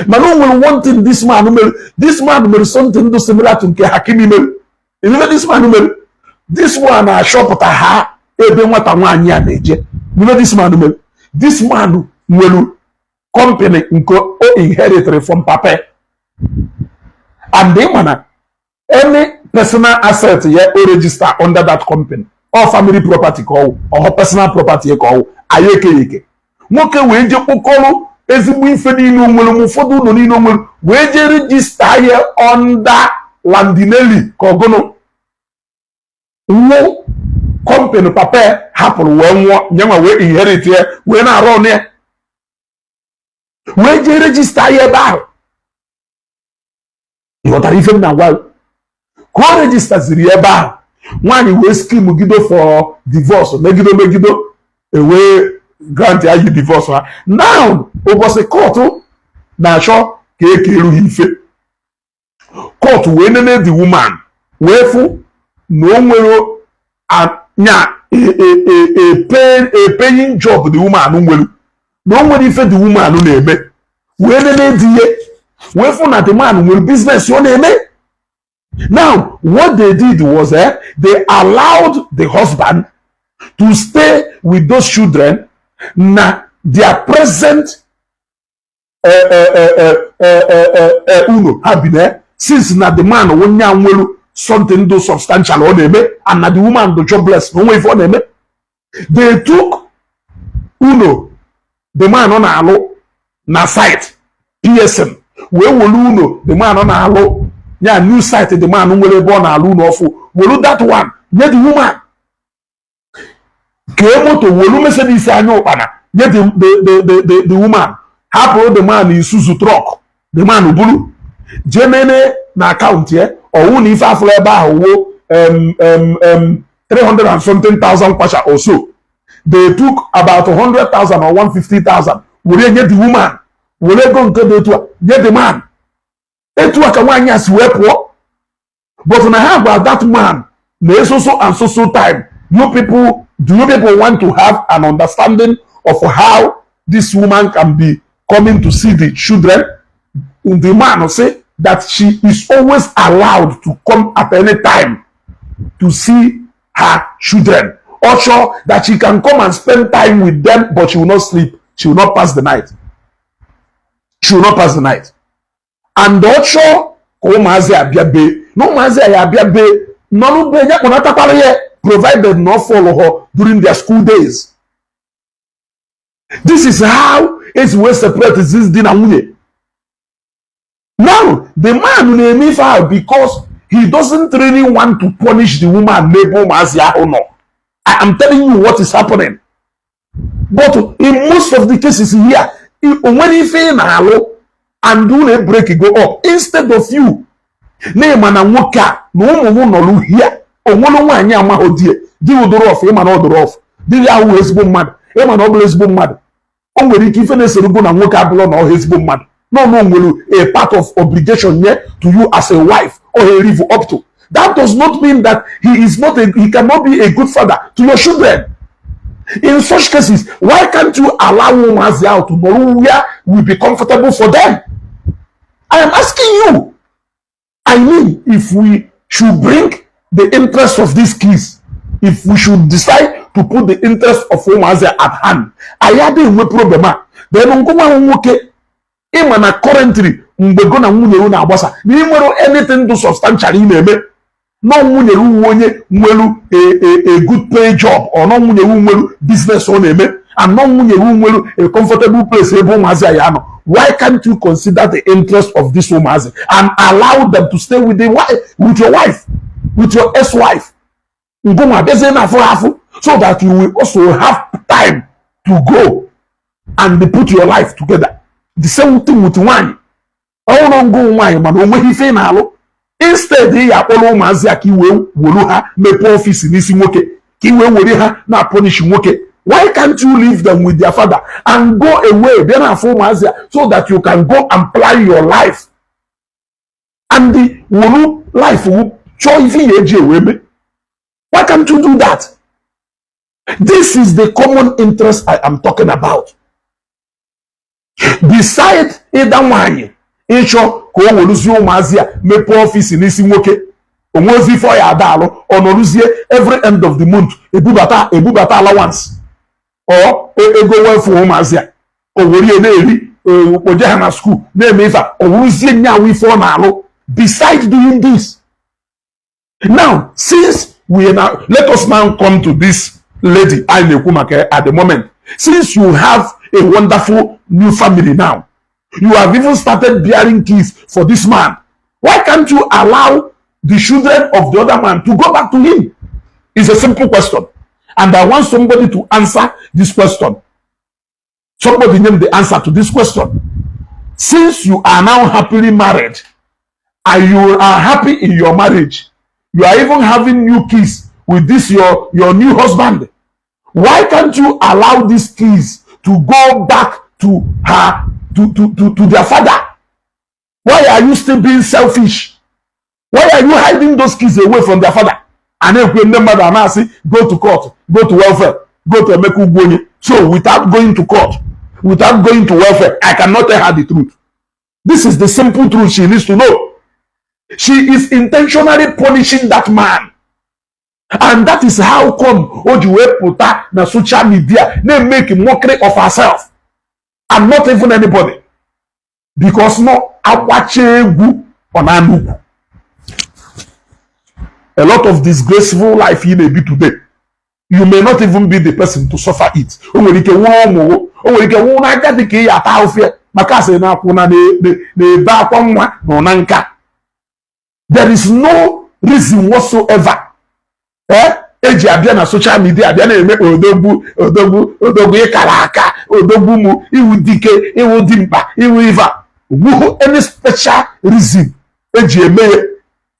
Mana o nwere one thing this man mere. This man mere something do similar to nke Hakimi mere. Ihe this man mere, this one na-achọpụta ha ebe nwata nwaanyị a na-eje. Ihe this man mere, this man nwere company nke o inherited from papa, and ị ma na any personal asset ya o register under that company, all family property ka ọwụ, ọhọ personal property ka ọwụ, anyị ekeghị eke. Nwoke wee jee kpokọrọ ezigbo ife niile o nwere, ma ụfọdụ ụlọ niile o nwere, wee jee register ya under Landinelli, ka ọgụnụ nwụ company papa hapụrụ wee nwụọ, nyenwa wee inherit ya, wee na-arụ ọnụ ya, wee jee register ya ebe ahụ. Ị ghọtara ife m na-agwa gị? Ka o registerziri ebe ahụ, nwaanyị wee scheme gido for divorce, megido megido, ewee grant ya yi divorce ha. Now, ụbọchị court na-achọ ka eke erughị ife, court wee nene the woman, wee fụ na o nwere nya a paying job the woman nwere, na o nwere ife the woman na-eme. Wee nene di ya, wee fụ na the man nwere business ọ na-eme. Now, what they did was, they allowed the husband to stay with those children na their present unu ha bi na, since na the man onye a nwere something do substantial ọ na-eme, and na the woman do jobless, na onwe ife ọ na-eme. They took uno the man ọ na-alụ na site PSM, wee welu uno the man ọ na-alụ ya, new site the man nwere ebe ọ na-alụ unu ọfụ, welu that one nye the woman. Kee moto, welu Mercedes anya ụkpana nye the woman, hapụrụ the man Isuzu truck. The man buru jee nene na account ya, ọwụ na ife afụrụ ebe ahụ wo 300 and something thousand kwacha or so. They took about 100,000 or 150,000 were nye the woman, were ego nke dị etu a nye the man. Etu a ka nwaanyị a si wee pụọ. But na ha gwa that man na so so and so so time, you people, do you people want to have an understanding of how This woman can be coming to see the children. The man say that she is always allowed to come at any time to see her children. Also, that she can come and spend time with them, but she will not sleep. She will not pass the night. She will not pass the night. And also, ka ụmụazị abịa be na ụmụazị a ya abịa be nọnụ be ya kpọnatakwara ya, provided na ọ follow her during their school days. This is how esi wee separate this di na nwunye. Now, the man na-eme ife ahụ because he doesn't really want to punish the woman n'ebe ụmụazị ahụ nọ. I am telling you what is happening. But in most of the cases here, o nwere ife ị na-alụ and unu break go up, instead of you na-ịma na nwoke a na ụmụ m nọrụ hia onwere nwaanyị amaghị die di ụdụrụ ọfụ, ịma na ọ dụrụ ọfụ di ya ahụ ezigbo mmadụ, ịma na ọ bụrụ ezigbo mmadụ. O nwere ike ife na-esoro na nwoke abụrụ na ọha ezigbo mmadụ no nwere a part of obligation nye to you as a wife or a live up to. That does not mean that he cannot be a good father to your children. In such cases, why can't you allow ụmụazị ahụ to nọrọ where will be comfortable for them? I am asking you. I mean, if we should bring the interest of these kids, if we should decide to put the interest of ụmụazị at hand, anyị adịghị enwe problem a. Then ngụnwa nwoke, ịma na currently mgbe go na nwunye unu na-agbasa na ị nwere anything do substantial ị na-eme, nọ nwunye gị onye nwere a good pay job, or nọ nwunye gị nwere business ọ na-eme, and nọ nwunye gị nwere a comfortable place ebe ụmụazị a ya nọ, why can't you consider the interest of this ụmụazị and allow them to stay with the wife, with your wife, with your ex-wife? Ngụnwa bịazie na afụ afụ so that you will also have time to go and put your life together. The same thing with nwaanyị. Ọhụrụ ngụ nwaanyị, mana o nweghị ife ị na-alụ, instead ị ya akpọrọ ụmụazị a ka i wee were ha mepee office n'isi nwoke, ka i wee were ha na punish nwoke, why can't you leave them with their father and go away, bịa na afụ ụmụazị a so that you can go and plan your life and were life chọọ ife ya eji ewe mee? Why can't you do that? This is the common interest I am talking about. Beside ịda nwaanyị ịchọ ka o weruzie ụmụazị a mepee office n'isi nwoke, onwezi ife ọ ya ada alụ, ọ nọrụzie every end of the month ebubata allowance or ego welfare ụmụazị a, o were ya na-eri, kpoje ha na school, na-eme ife a, o wuruzie nyawu ife ọ na-alụ. Beside doing this now, since we now, let us now come to this lady anyị na-ekwu maka at the moment. Since you have a wonderful new family now, you have even started bearing kids for this man, why can't you allow the children of the other man to go back to him? It's a simple question and I want somebody to answer this question. Somebody name the answer to this question. Since you are now happily married and you are happy in your marriage, you are even having new kids with this your new husband, why can't you allow these kids to go back to her to their father? Why are you still being selfish? Why are you hiding those kids away from their father? A na-ekwe ndị mmadụ a na-asị, go to court, go to welfare, go to Emeka Ugwuonye. So without going to court, without going to welfare, I cannot tell her the truth. This is the simple truth she needs to know. She is intentionally punishing that man, and that is how come o ji wee pụta na social media na-make mockery of herself and not even anybody, because no agbacha egwu ọ na-anụ ukwu. A lot of disgraceful life ị na-ebi today, you may not even be the person to suffer it. O nwere ike nwụrụ ụmụ, o nwere ike nwụrụ n'aka dị ka ị ya ata ahụfịa maka asịrị na akwụna na-ebe akwa nwa na na nka. There is no reason whatsoever eji abịa na social media abịa na-eme odogwu, odogwu, odogwu, ịkara aka, odogwu mụ, iwu dike, iwu dimkpa, iwu ife a. Onweghị any special reason eji eme ya,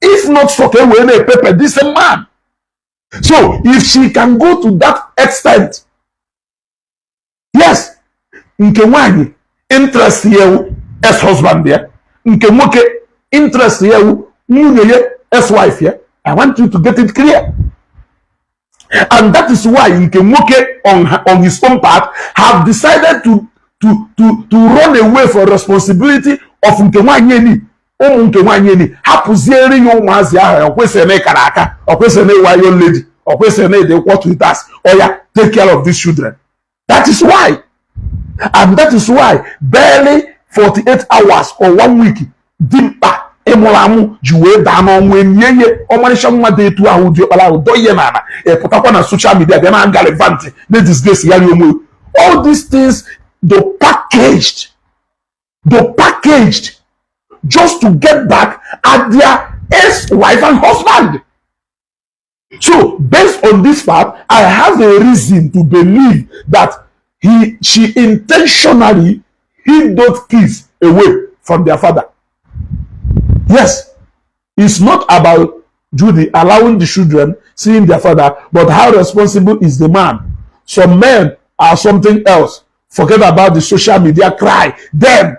if not for ka e wee na-epepe this man. So if she can go to that extent, yes, nke nwanyị interest ya ewu ex-husband ya, nke nwoke interest ya ewu nwunye ya, ex-wife ya. I want you to get it clear, and that is why nke nwoke on his own part have decided to to run away from responsibility of nke nwaanyị eni, ụmụ nke nwaanyị eni, hapụziere ya ụmụazị ahụ. Ọ kwesịrị na ịkara aka, ọ kwesịrị na ịwa your lady, ọ kwesịrị na ịdị kwọ twitters oya, take care of these children. That is why, and that is why barely 48 hours or one week, dimkpa ịmụrụ amụ ji wee daa n'ọnwụ, enyi ihe ọmarịcha nwa dị etu ahụ dị ọkpara ahụ dọ ihe n'ala, ịpụtakwa na social media bịa na gallivant na disgrace ya onwe. All these things they packaged just to get back at their ex-wife and husband. So based on this fact, I have a reason to believe that he she intentionally hid those kids away from their father. Yes, it's not about Judy allowing the children seeing their father, but how responsible is the man? Some men are something else. Forget about the social media cry. Then,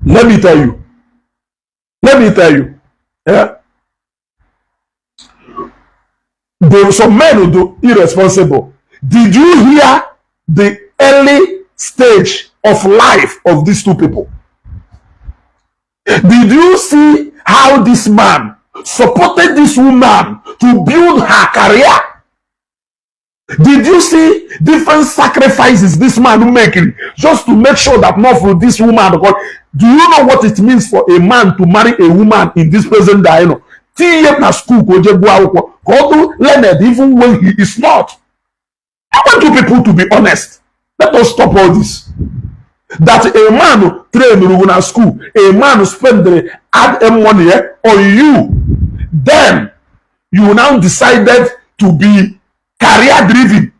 let me tell you, let me tell you, yeah, there were some men who do irresponsible. Did you hear the early stage of life of these two people? Did you see how this man supported this woman to build her career? Did you see different sacrifices this man making just to make sure that not for this woman? Because do you know what it means for a man to marry a woman in this present day? No. Tinye na school ka o jee gụọ akwụkwọ ka ọ dị learned even when he is not. I want you people to be honest. Let us stop all this. That a man trained na school, a man spend the add money on you, then you now decided to be career driven.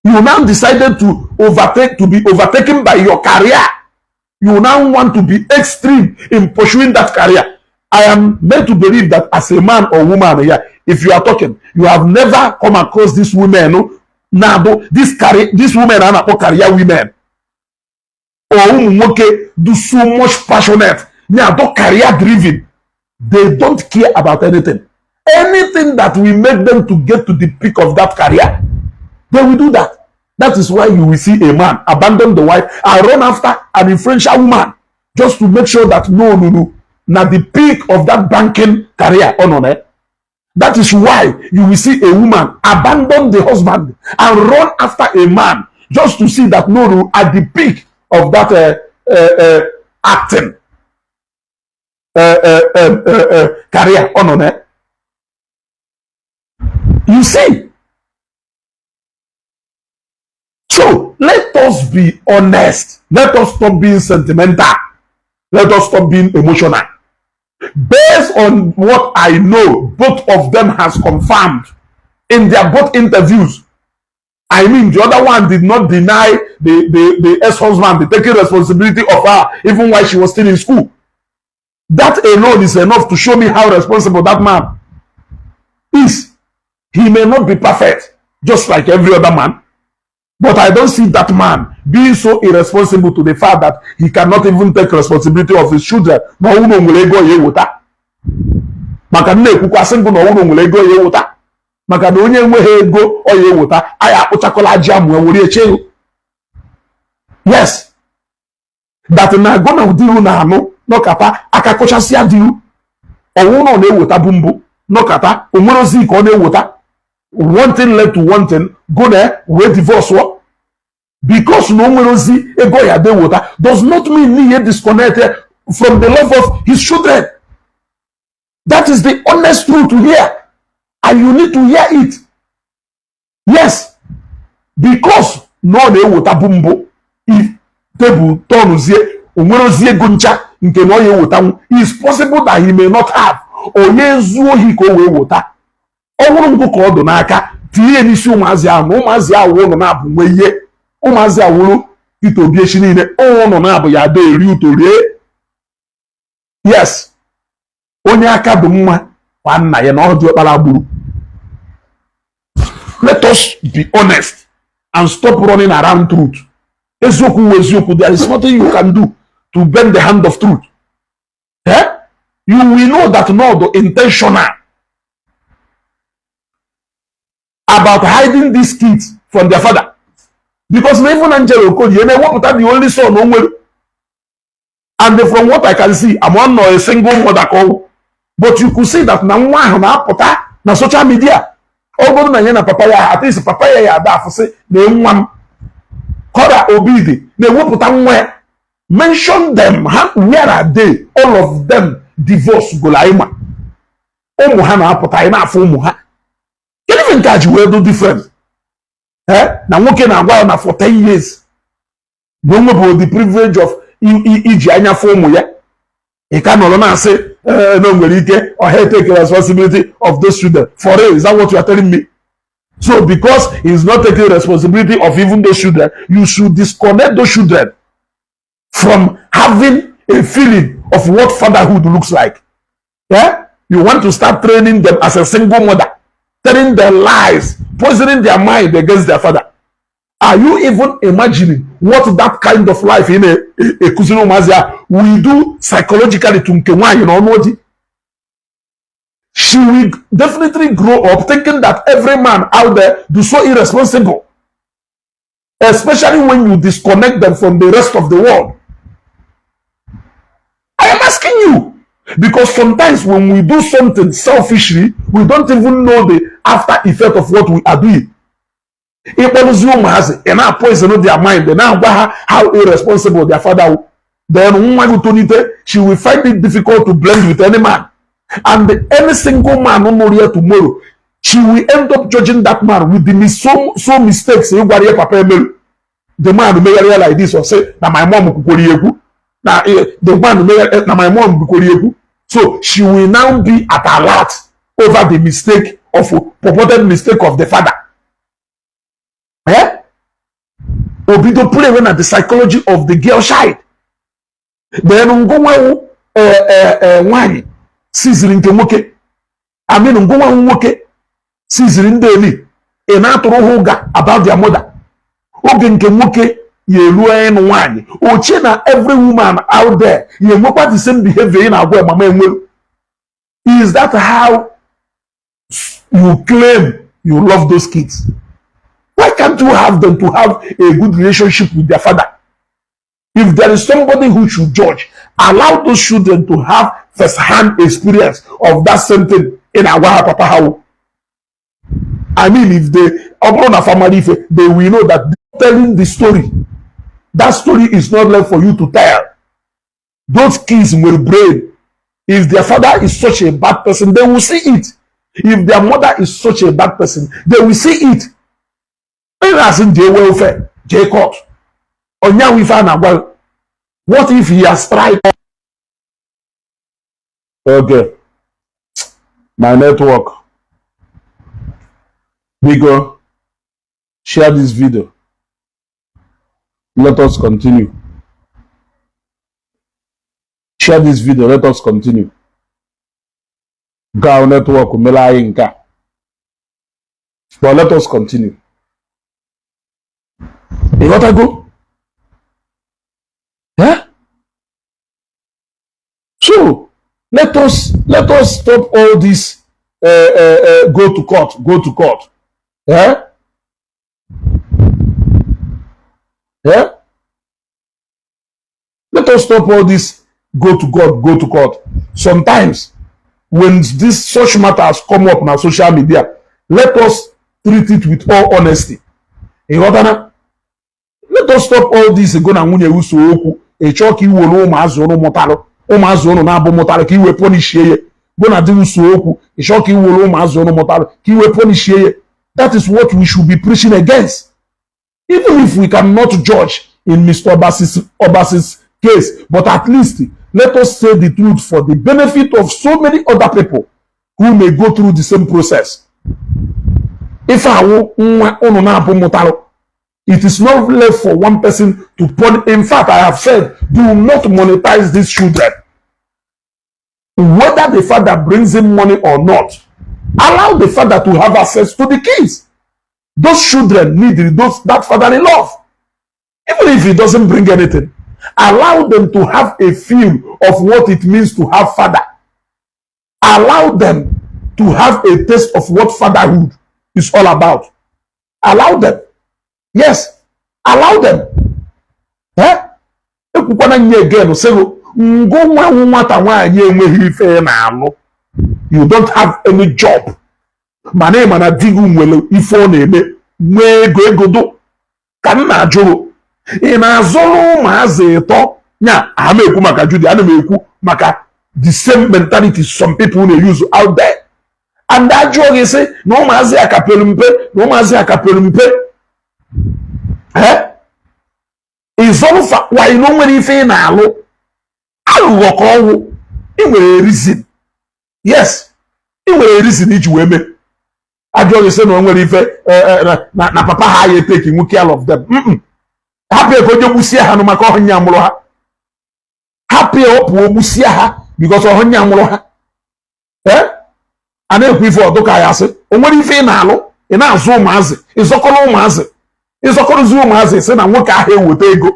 You now decided to overtake, to be overtaken by your career. You now want to be extreme in pursuing that career. I am made to believe that as a man or woman here, if you are talking, you have never come across this women, no, now this career, this women are not career women. Or ụmụ nwoke do so much passionate, they are not career driven. They don't care about anything. Anything that will make them to get to the peak of that career, they will do that. That is why you will see a man abandon the wife and run after an influential woman just to make sure that no, na the peak of that banking career on it. That is why you will see a woman abandon the husband and run after a man just to see that no, at the peak of that acting career on it. You see. So let us be honest. Let us stop being sentimental. Let us stop being emotional. Based on what I know, both of them has confirmed in their both interviews. I mean, the other one did not deny the ex-husband the taking responsibility of her, even while she was still in school. That alone is enough to show me how responsible that man is. He may not be perfect, just like every other man, but I don't see that man being so irresponsible to the fact that he cannot even take responsibility of his children. Na ọnwụ nwere ego ya eweta. Maka nna ekwukwasị ngụ na ọnwụ nwere ego ya eweta. Maka na onye enweghị ego ọ ya eweta, anyị akpụchakọla ji amụ were eche. Yes. That na agụ na ụdịru na-anụ nọkata aka kụchasịa diru. Ọnwụ na ọ na-eweta bụ mbụ nọkata onwere ozi ka ọ na-eweta. One thing led to one thing, go there wee divorce wọ. Because na o nwere ozi ego ya dey wota does not mean n'ihe disconnected from the love of his children. That is the honest truth to hear, and you need to hear it. Yes, because na ọ na-eweta bụ mbụ, if table tọnụzie o nwere ozi ego ncha nke na ọ ya ewetanwu, is possible that he may not have. Onye zuo ohi ka o wee weta, ọ bụrụ ngụ ka ọ dụ n'aka tinye ya n'isi ụmụazị ahụ, na ụmụazị ahụ ụnụ na-abụ nwe ihe ụmụazị awụrụ Peter Obi echi niile ụnụ na-abụ ya ada eri uto rie. Yes, onye aka dị mma kwa nna ya na ọ dị ọkpara gburu. Let us be honest and stop running around truth. Eziokwu wụ eziokwu. There is nothing you can do to bend the hand of truth. Eh? You will know that not intentional about hiding these kids from their father. Because na even Angela Okorie na-ewepụta the only son o nwere, and from what I can see, I'm not a single mother ka ọwụ, but you could see that na nwa ahụ na-apụta na social media. Ọ bụrụ na ya na papa ya, at least papa ya ya ada afụsị na nwa m Kora Obidi na-ewepụta nwa ya. Mention them ha, where are they? All of them divorce golo. Anyị ma ụmụ ha na-apụta, anyị na-afụ ụmụ ha. Kedu ife nke a ji wee do different? Eh, na nwoke na-agwa ya na for 10 years na o nwebụrụ the privilege of iji anya fụ ụmụ ya. Ị ka nọrọ na-asị na o nwere ike ọha take responsibility of those children. For real, is that what you are telling me? So because he is not taking responsibility of even those children, you should disconnect those children from having a feeling of what fatherhood looks like? Yeah, you want to start training them as a single mother, telling them lies, poisoning their mind against their father. Are you even imagining what that kind of life ị na-ekuziri ụmụazị a will do psychologically to nke nwaanyị na ọnụ di? She will definitely grow up thinking that every man out there do so irresponsible, especially when you disconnect them from the rest of the world. I am asking you because sometimes when we do something selfishly, we don't even know the after effect of what we are doing. Ịkpọrụzi ụmụazị, ị na-poison their mind, ị na-agwa ha how irresponsible their father wụ. Then nwa gị tonite, she will find it difficult to blend with any man, and any single man nụrụ ya tomorrow, she will end up judging that man with the so mistakes ị gwara ya papa emerụ. The man megharị ya like this or say na my mom kwukwara ya ekwu na the man megharị na my mom kwukwara ya ekwu. So she will now be at alert over the mistake of purported mistake of the father. Eh, obido play na the psychology of the girl child. Then ngụnwanwu nwaanyị siziri nke nwoke, I mean, ngụnwanwu nwoke siziri ndị eli, ị na-atụrụ ha ụga about their mother. Oge nke nwoke ya eruo ịnụ nwaanyị, ochie na every woman out there ya enwekwa the same behavior ị na-agwa ya mama enwere. Is that how you claim you love those kids? Why can't you have them to have a good relationship with their father? If there is somebody who should judge, allow those children to have first-hand experience of that same thing in agwa papa. How, I mean, if they ọ bụrụ na family ife, they will know that telling the story, that story is not left for you to tell. Those kids with brain, if their father is such a bad person, they will see it. If their mother is such a bad person, they will see it. Ị na-asị jee welfare, jee court, onyanwụ ife a na-agwa. What if he has tried? Okay, my network. Biko, share this video, let us continue. Share this video, let us continue. Gaa network mere anyị nke a, but let us continue. Ịghọtago? Yeah? So let us stop all this go to court, go to court. Yeah? Yeah? Let us stop all this go to court, go to court. Sometimes when this such matters come up na social media, let us treat it with all honesty. Ịghọtana? Let us stop all this go na nwunye uso okwu. Ị chọọ ka iwere ụmụazị ụnụ mụtalụ, ụmụazị ụnụ na-abụ mụtalụ, ka iwe punishie ya. Go na di uso okwu, ị chọọ ka iwere ụmụazị ụnụ mụtalụ ka iwe punishie ya. That is what we should be preaching against. Even if we cannot judge in Mr. Obasi's case, but at least let us say the truth for the benefit of so many other people who may go through the same process. Ife awụ nwa ụnụ na-abụ mụtalụ, it is not left for one person to put. In fact, I have said, do not monetize these children. Whether the father brings in money or not, allow the father to have access to the kids. Those children need that fatherly love. Even if he doesn't bring anything, allow them to have a feel of what it means to have father. Allow them to have a taste of what fatherhood is all about. Allow them. Yes. Allow them. Eh, ekwukwana nye again, sịgụ ngụ nwa nwata nwaanyị enweghị ife ị na-alụ. You don't have any job, mana ị ma na di gị nwere ife ọ na-eme, nwee ego. Egodo ka m na-ajụrụ, ị na-azụrụ ụmụazị ịtọ nya ama ekwu maka Judy. Ana m ekwu maka the same mentality some people na-use out there. And ajụọ gị sị na ụmụazị a ka pere mpe, na ụmụazị a ka pere mpe. Eh, ịzọrụfa wanyị na o nwere ife ị na-alụ. Aghụghọ ka ọnwụ. Ị nwere reason. Yes, ị nwere reason iji wee mee. Ajụọ gị sị na o nwere ife na papa ha ya take care of them. Hapụ ya ka onye gbusie ha nụ, maka ọhụnya mụrụ ha. Hapụ ya ọ pụọ gbusie ha, because ọhụnya mụrụ ha. Ee, a na-ekwu ife ọdụ ka ya sị o nwere ife ị na-alụ, ị na-azụ ụmụazị, ịzọkọrọ ụmụazị, ịzọkọrọzi ụmụazị, sị na nwoke ahụ eweta ego.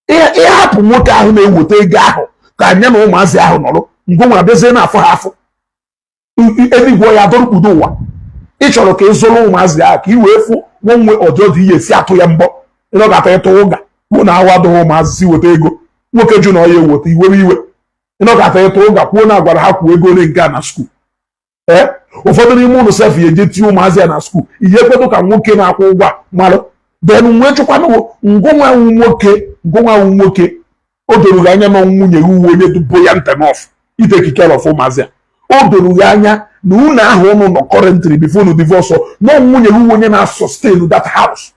Ịhapụ nwoke ahụ na-eweta ego ahụ ka anya na ụmụazị ahụ nọrọ ngwa abịazie na-afọ ha afọ. Eluigwe ya dọrọkpudo ụwa. Ị chọrọ ka ị zụrụ ụmụazị ahụ ka ị wee fụ nwa ọdị ọdị ihe esi atụ ya mbọ. Ịnọgata ịtụ ụga kwuo na ahụ adịghị ụmụazị si weta ego. Nwoke jụ na ọ ya eweta, iwewe iwe. Ịnọgata ịtụ ụga kwuo na agwara ha kwuo ego ole nke a na school. Ee, ụfọdụ n'ime ụlọ sef ya eje tinye ụmụazị ya na school. Ihe ekwedo ka nwoke na-akwụ ụgwọ a marụ. Then nwee chụkwanụ ngụnwanwu nwoke, ngụnwanwu nwoke, o doro gị anya na nwunye gị uwe onye dị buoyant enough i take care of ụmụazị a. O doro gị anya na unu ahụ unu nọ currently before unu divorce, na nwunye gị uwe onye na-sustain that house.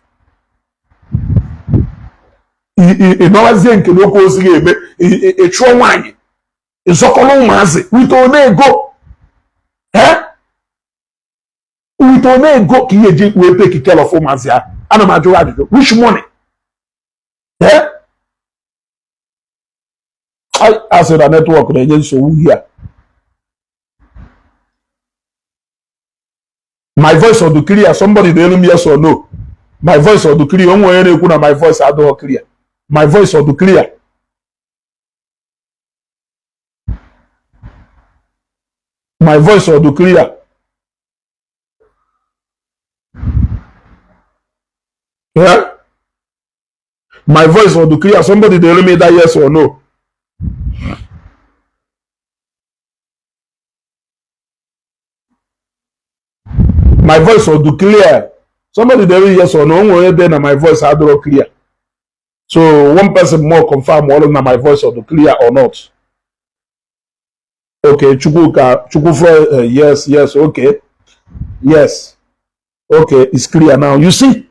Ị nọwazie nke n'okwu ozi ga-eme, ị chụọ nwaanyị, ịzọkọrọ ụmụazị with one ego. Eh, with one ego ka ihe eji wee take care of ụmụazị ahụ? Ana m ajụ gị ajụjụ, which money? Eh, a sị na network na-enye nsogbu here. My voice ọ dị clear? Somebody na-elu m, yes or no? My voice ọ dị clear? O nwere onye na-ekwu na my voice adịghị clear. My voice ọ dị clear? My voice ọ dị clear? Yeah? My voice ọ dị clear? Somebody dey me that yes or no. My voice ọ dị clear? Somebody dey yes or no. O nwere onye dey na my voice adịrọ clear. So one person more confirm all na my voice ọ dị clear or not. Okay, Chukwuka, Chukwufro, yes, okay. Yes. Okay, it's clear now. You see?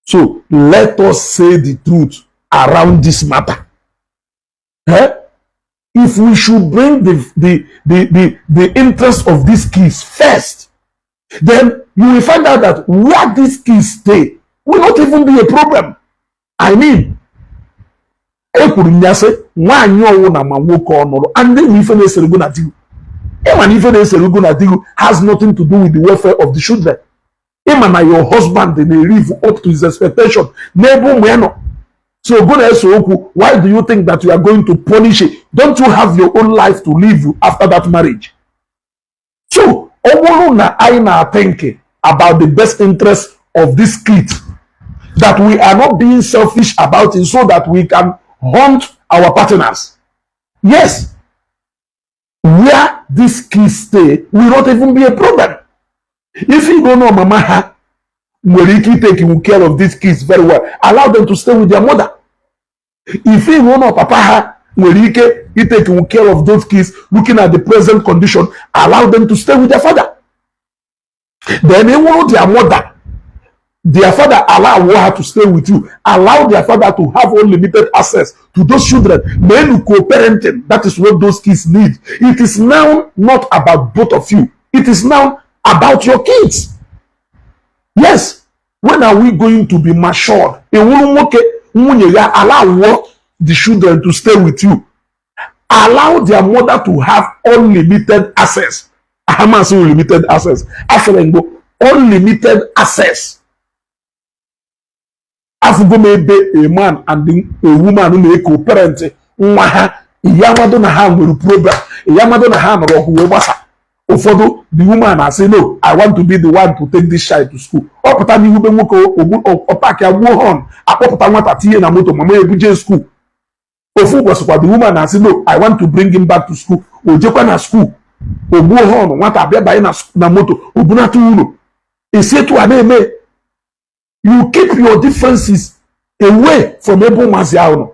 So let us say the truth around this matter. Eh? If we should bring the interest of these kids first, then you will find out that where these kids stay will not even be a problem. I mean, ekwuru m ya sị nwaanyị ọwụ na ma nwoke ọ nụrụ and enwe ife na-esere gụ na di gị. Ịma na ife na-esere gụ na di gị has nothing to do with the welfare of the children. Ịma na your husband na-live up to his expectation n'ebe ụmụ ya nọ. So go na-ese okwu, why do you think that you are going to punish it? Don't you have your own life to live after that marriage? So ọ bụrụ na anyị na-think about the best interest of this kid, that we are not being selfish about it so that we can hunt our partners. Yes, where these kids stay will not even be a problem. If you don't know mama ha nwere ike take care of these kids very well, allow them to stay with their mother. If you don't know papa ha nwere ike take care of those kids, looking at the present condition, allow them to stay with their father. Then enwere their mother, their father allow her to stay with you, allow their father to have unlimited access to those children. Men co-parenting, that is what those kids need. It is now not about both of you, it is now about your kids. Yes, when are we going to be matured? Enwuru nwoke nwunye ya allow the children to stay with you, allow their mother to have unlimited access. Hamas, unlimited access, asịrị ngo unlimited access. Afụgo m ebe a man and a woman na-eko parent nwa ha, ya amado na ha nwere problem, ya amado na ha nọrọ ọgụ wee gbasa. Ụfọdụ, the woman asị, "No, I want to be the one to take this child to school." Ọ pụta n'ihu be nwoke, ọpaki agbuo horn, akpọpụta nwata, tinye na moto, mama ebuje school. Ofu ụbọchị kwa, the woman asị, "No, I want to bring him back to school." O jekwa na school, ogbuo horn, nwata abịa banye na moto, o bunata ụlọ. Esi etu a na-eme. You keep your differences away from ebe ụmụazị ahụ nọ.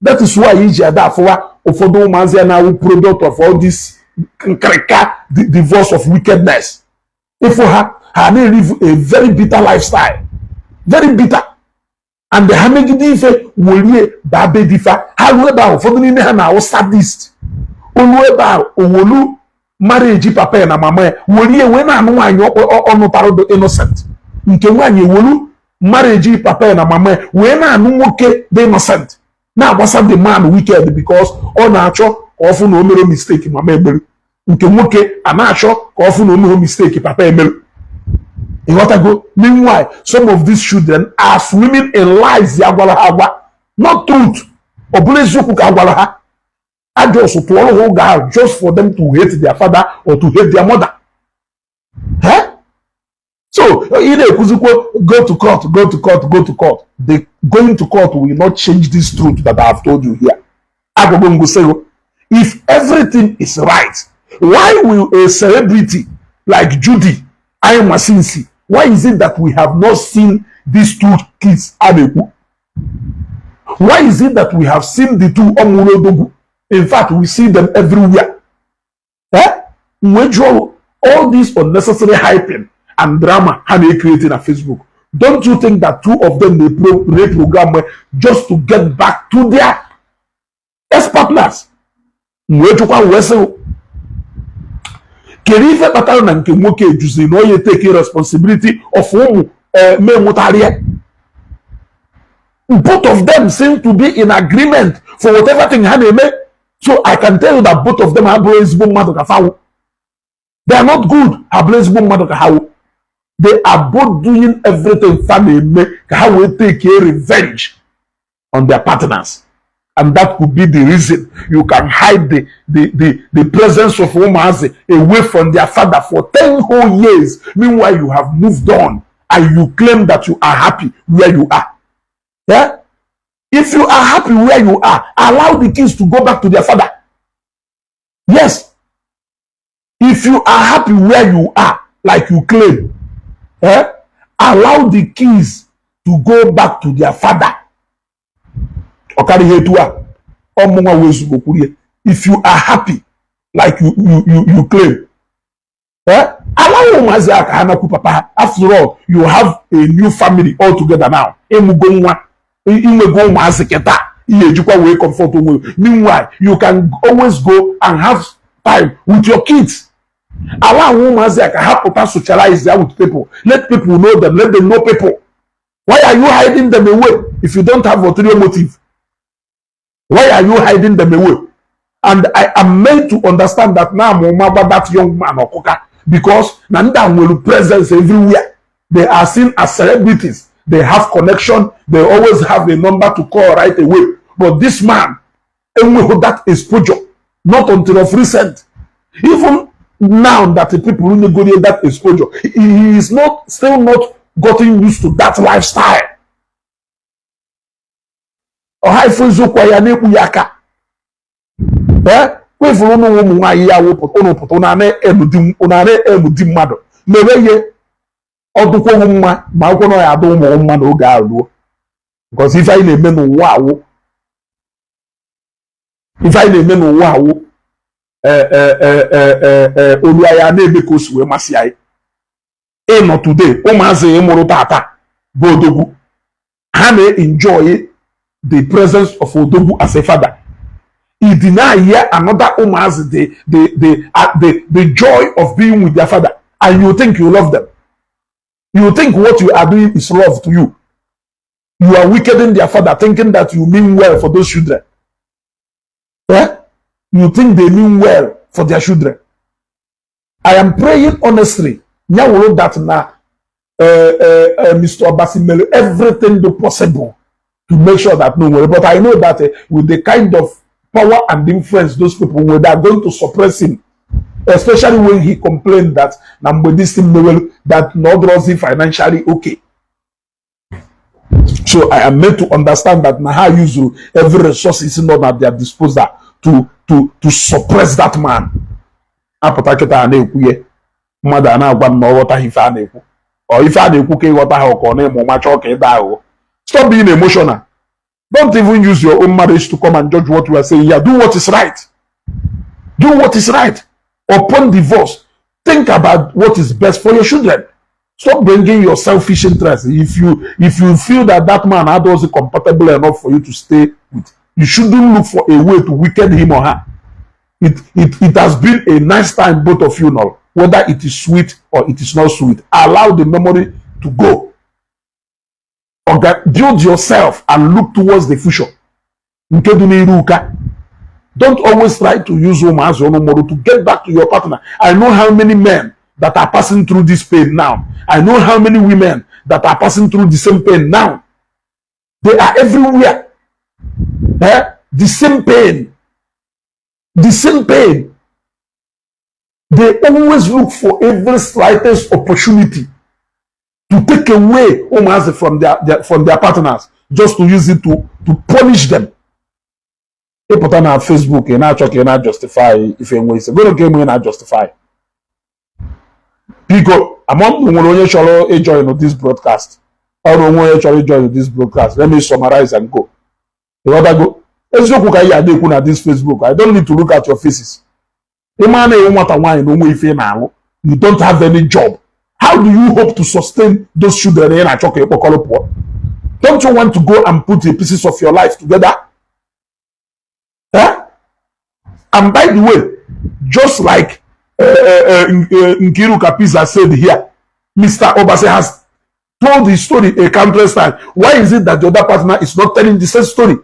That is why iji ada afụwa ụfọdụ ụmụazị a na-awụ product of all this nkirika divorce of wickedness. Ịfụ ha, ha na-elive a very bitter lifestyle, very bitter, and ha megide ife werie baa be difa. Ha ruo ebe ahụ, ụfọdụ n'ime ha na-awụ sadist. Olu ebe ahụ, owolu marriage papa ya na mama ya, werie wee na-anụ nwaanyị ọnụtarụ dị innocent. Nke nwaanyị ewolu marriage papa ya na mama ya, wee na-anụ nwoke dị innocent, na-agbasa the man wicked, because ọ na-achọ ka ọ fụ na o mere mistake mama emere. Nke nwoke a na-achọ ka ọ fụ na o mere mistake papa emere. Ịghọtago? Meanwhile, some of these children are swimming in lies ya gwara ha agwa, not truth. Ọ bụrụ eziokwu ka a gwara ha, ajọs tụọrọ ha oge ahụ just for them to hate their father or to hate their mother. Eh? So ị na-ekwuzikwo go to court, go to court, go to court. The going to court will not change this truth that I have told you here. Agwago ngosego, if everything is right, why will a celebrity like Judy Ayamasinsi, why is it that we have not seen these two kids a na-ekwu? Why is it that we have seen the two ọmụrụ odogwu? In fact, we see them everywhere. Eh, wee jụọ, all this unnecessary hyping and drama ha na-ecreate na Facebook, don't you think that two of them na-reprogram just to get back to their ex-partners? Wee jụkwa, wee sị, kedu ife kpatara na nke nwoke ejuziri na onye take responsibility of ụmụ memụtarịa? Both of them seem to be in agreement for whatever thing ha na-eme. So I can tell you that both of them abụrụ ezigbo mmadụ ka fawo. They are not good. Ha bụrụ ezigbo mmadụ ka ha wụ. They are both doing everything fa na-eme ka ha wee take a revenge on their partners, and that could be the reason you can hide the presence of ụmụazị away from their father for 10 whole years. Meanwhile, you have moved on and you claim that you are happy where you are. Yeah? If you are happy where you are, allow the kids to go back to their father. Yes, if you are happy where you are, like you claim, eh, allow the kids to go back to their father. Ọ karịghị etu a ọmụnwa wezugbo kwuru ya. If you are happy like you claim, eh, allow ụmụazị a ka ha nakwu papa ha. After all, you have a new family altogether now. Ịmụgo nwa, inwego ụmụazị kịta, ihe ejikwa wee comfort onwe gị. Meanwhile, you can always go and have time with your kids. Allow ụmụazị a ka ha pụta, socialize ya with people. Let people know them, let them know people. Why are you hiding them away if you don't have ulterior motive? Why are you hiding them away? And I am made to understand that now mama that young man ọkụka, because na ndị a nwere presence everywhere. They are seen as celebrities, they have connection, they always have a number to call right away. But this man enweghị that exposure, not until of recent. Even now that the people nyegoro that exposure, he is not still not gotten used to that lifestyle. Ọha ifu eziokwu ya na-ekpu ya aka. Ee, kwefuru ụnụ ụmụ nwaanyị ya wụpụta ụnụ pụta, ụnụ ana emu di mmadụ mewe ihe ọdụkwa mma, ma akwụkwọ na ya adụ ụmụ mma n'oge ahụ ruo, because ife anyị na-eme n'ụwa awụ, ife anyị na-eme n'ụwa awụ olu anyị na-eme ka o si wee masị anyị. Ịnọ today, ụmụazị ịmụrụ tata bụ odogwu, ha na-enjoy the presence of odogwu as a father. He deny ya another ụmụazị the joy of being with their father, and you think you love them. You think what you are doing is love to you. You are wickeding their father, thinking that you mean well for those children. Yeah? You think they mean well for their children. I am praying honestly nyawuru that na Mr. Obasi mere everything do possible to make sure that no worry. But I know that with the kind of power and influence those people were, they are going to suppress him. Especially when he complained that na mgbe this thing mewelu, that na ọ dịrọzi financially okay. So I am made to understand that na ha use every resources nọ at their disposal to suppress that man. Apụta kịta a na-ekwuye, mmadụ a na-agwa m na ọ ghọtaghị ife a na-ekwu. Ọ ife a na-ekwu ka ịghọta ha, ka ọ na-eme ụma chọọ ka ịda aghụghọ. Stop being emotional. Don't even use your own marriage to come and judge what we are saying here. Do what is right. Do what is right. Upon divorce, think about what is best for your children. Stop bringing your selfish interest. If you feel that that man wasn't compatible enough for you to stay with, you shouldn't look for a way to wicked him or her. It has been a nice time, both of you know, whether it is sweet or it is not sweet. Allow the memory to go. Okay, build yourself and look towards the future. Nke dị n'iru ụka. Don't always try to use ụmụazị ọnụ mụrụ to get back to your partner. I know how many men that are passing through this pain now. I know how many women that are passing through the same pain now. They are everywhere. Eh? The same pain. The same pain. They always look for every slightest opportunity to take away ụmụazị from their partners, just to use it to punish them. Ịpụta na Facebook, ị na-achọ ka ị na-justify ife enwe isi gịnị ka enwe na-justify. Biko, among nwere onye chọrọ ịjoin this broadcast, ọrụ onwe onye chọrọ ịjoin this broadcast, let me summarize and go. Ịghọtago? Eziokwu ka anyị ada ekwu na this Facebook. I don't need to look at your faces. Ịma na ewu nwata nwaanyị na onwe ife ị na-alụ, you don't have any job, how do you hope to sustain those children ị na-achọ ka ịkpọkọrọ pụọ? Don't you want to go and put the pieces of your life together? Eh? And by the way, just like Nkiruka Pizza said here, Mr. Obase has told the story a countless time. Why is it that the other partner is not telling the same story?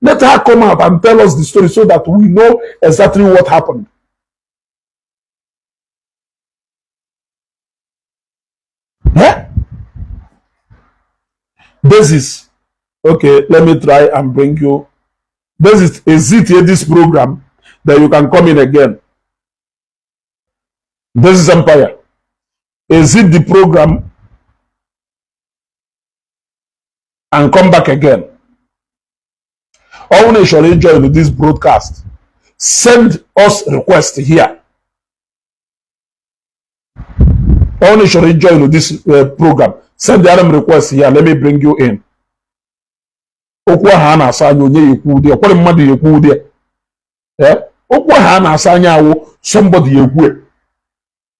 Let her come out and tell us the story so that we know exactly what happened. Eh? This is okay. Let me try and bring you. This is exit here, this program, that you can come in again. This is Empire. Exit the program and come back again. All nation join this broadcast, send us request here. All nation join this program, send the RM request here. Let me bring you in. Okwu ahụ a na-asa anya, onye ya ekwu ụdị ọkwere mmadụ ya ekwu ụdị ya. Okwu ahụ a na-asa anya awụ somebody ya ekwu.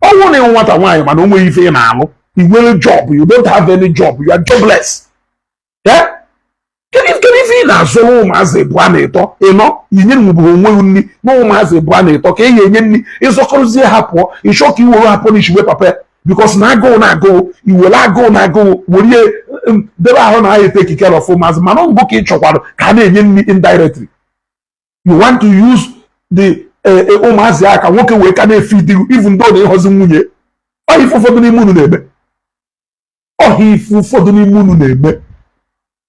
Ọnwụ na ịnwụ nwata nwaanyị mana o nweghị ife ị na-alụ, i nwere job, you don't have any job, you are jobless. Kedu ife ị na-azụrụ ụmụazị bụ a na-etọ ịnọ inye nwebụghị onwe gị nri na ụmụazị bụ a na-etọ ka ị ga-enye nri, ịzọkọrọzie ha pụọ, ịchọ ka i were ha punish wee papa ya because na agụụ na agụụ iwere agụụ na agụụ were debe ahụ na ahịa take care of ụmụazị, mana mbụ ka ị chọkwara ka a na-enye nri indirectly. You want to use the ụmụazị aka nwoke wee ka na-efe di, even though na ịghọzi nwunye. Ọ ife ụfọdụ n'ime unu na-eme, ọhịa ife ụfọdụ n'ime unu na-eme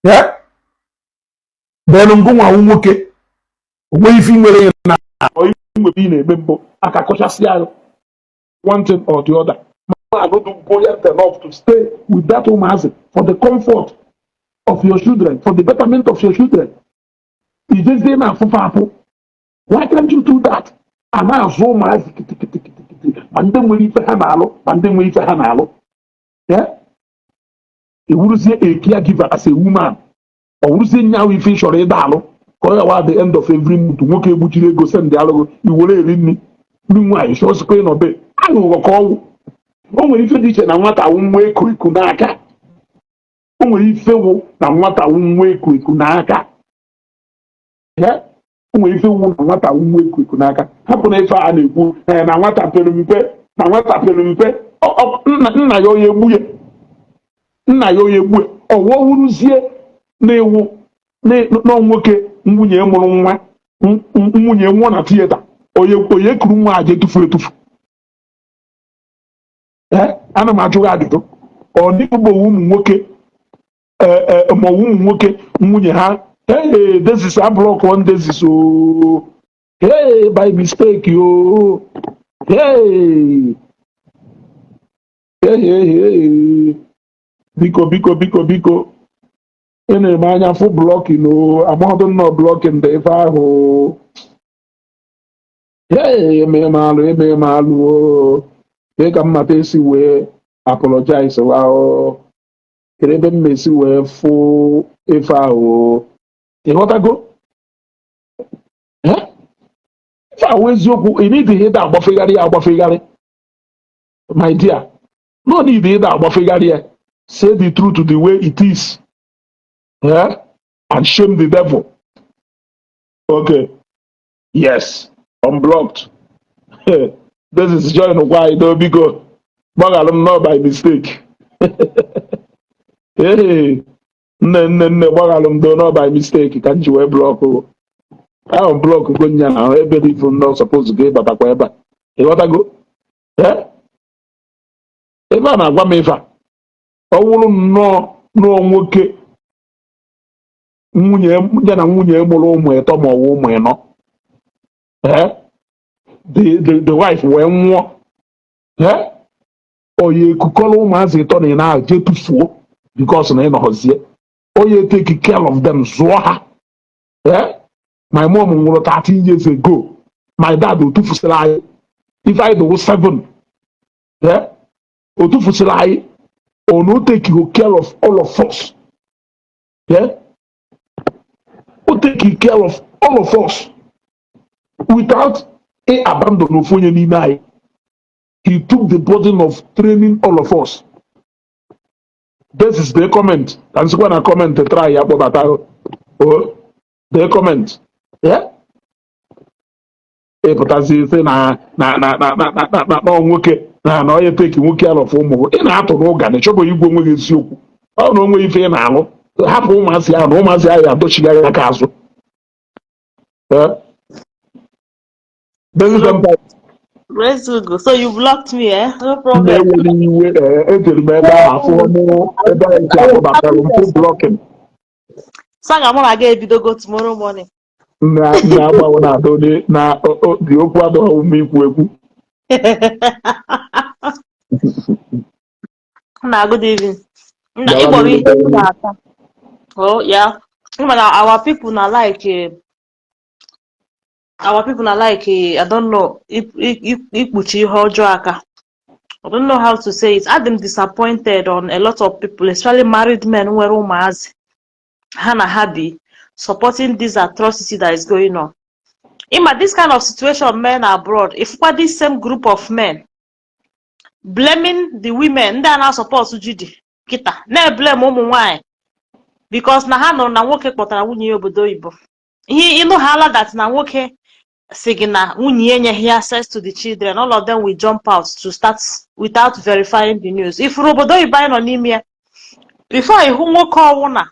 ya. Then ngụnwa nwoke onwe ife nwere na nwere ị na-eme mbụ aka kọchasị ahụ, one thing or the other. Man no do buoyant enough to stay with that ụmụazị for the comfort of your children, for the betterment of your children. Ijezie na afụfe apụ. Why can't you do that? A na-azụ ụmụazị kịtịkịtịkịtị, ma ndị nwere ife ha na-alụ, ma ndị nwere ife ha na-alụ. Ewuruzie a caregiver as a woman, ọ wụrụzie nye ahụ ife ị chọrọ ịda alụ ka ọ yawa. At the end of every month, nwoke egbuchiri ego send alụgụ, iwere eri nri ndị nwaanyị chọọsịkwa ịnọbe aghụghọ ka ọnwụ. O nwere ife dị iche na nwata wụ nwa eku eku n'aka. O nwere ife wụ na nwata wụ nwa eku eku n'aka. O nwere ife wụ na nwata wụ nwa eku eku n'aka. Hapụ na ife a na-ekwu na nwata pere mpe, na nwata pere mpe, nna ya onye egbu ya, nna ya onye egbu ya. Ọwụọ wuruzie na-ewu na nwoke nwunye mụrụ nwa, nwunye nwụọ na theatre, onye onye kuru nwa aja etufu etufu. Ee, ana m ajụ gị ajụjụ. Ọ dịbụ ụmụ nwoke ma ọ bụ ụmụ nwoke nwunye ha, hey, this is a block one, this is, oh, hey, by mistake, oh. Hey! Hey, hey, hey. Biko, biko, biko, biko, ị na-eme anya fụ blocking o. Amaghọdụ nnọọ blocking dị ife ahụ. Hey, eme m alụ, eme m alụ o. Kee ka mmata esi wee apologize wa o? Kedu ebe m mesi wee fụ ife ahụ o? Ịghọtago? Eh? Ife ahụ eziokwu, ị need ịda agbafegharị ya agbafegharị, my dear. No need ịda agbafegharị ya. Say the truth the way it is, eh? And shame the devil. Okay, yes, unblocked. This is join gwa anyị. Biko gbaghalụ m nọ by mistake. Ee, nne, nne, nne, gbaghalụ m do nọ by mistake ka m ji wee block ahụ. Block go nya na ahụ ebe dị ifu nọ. Suppose ga ịbatakwa ebe a, ịghọtago? Ee, ebe a na-agwa m ife a, ọ wụrụ nnọọ nọọ nwoke nwunye ya na nwunye mụrụ ụmụ ịtọ ma ọ bụ ụmụ ịnọ, ee, the wife wee nwụọ, ee, oya ekukọrọ ụmụazị ịtọ na ị na jee tụfuo because na ị nọghọzie, onye take care of them, zụọ ha. Ee, my mom nwụrụ 13 years ago. My dad o tufusịrị anyị ife anyị dịwụ 7. Ee, o tufusịrị anyị o no take care of all of us. Yeah? O take care of all of us without a abandon ofu onye n'ime anyị. He took the burden of training all of us. This is the comment ka nsịkwa na comment. Try ya kpọbata o the comment. Yeah? Ịpụtazi sị na na na na na na na na na nwoke na na onye take nwoke alọfụ ụmụ gị, ị na-atụ n'ụga na ịchọbụ igwe onwe gị eziokwu. Ọ na onwe ife ị na-alụ, hapụ ụmụazị ahụ na ụmụazị ahụ adọchigharị aka azụ. Eh? This is So, Rezugo. So you blocked me, eh? No problem. Na-ewere iwe. Ee, ejere m ebe ahụ afụ mụ ebe anyị si akpọbatara mpụ blocking. Saga mụ na gị ebidogo tomorrow morning. Na na-agbanwe na adọ na dị okwu adọghị ume ikwu ekwu. Na good evening. Na Gawa ịgbọrọ n'iru, ihe gawa m n'iru. na-ata. Oh yeah. Ịma na our people na like our people na like I don't know, ikpuchi ihe ọjọọ aka. I don't know how to say it. I'm disappointed on a lot of people, especially married men nwere ụmụazị. Ha na ha bi supporting this atrocity that is going on. Ịma this kind of situation men abroad, if this same group of men blaming the women, ndị a na-support Judy kịta na-eblame ụmụ nwanyị because na ha nụrụ na nwoke kpọtara nwunye ya obodo oyibo. Ihe ịnụ ha ala that na nwoke si gị na nwunye ya enyeghị ya access to the children, all of them will jump out to start without verifying the news. Ifuru obodo oyibo anyị nọ n'ime ya, before ịhụ nwoke ọwụna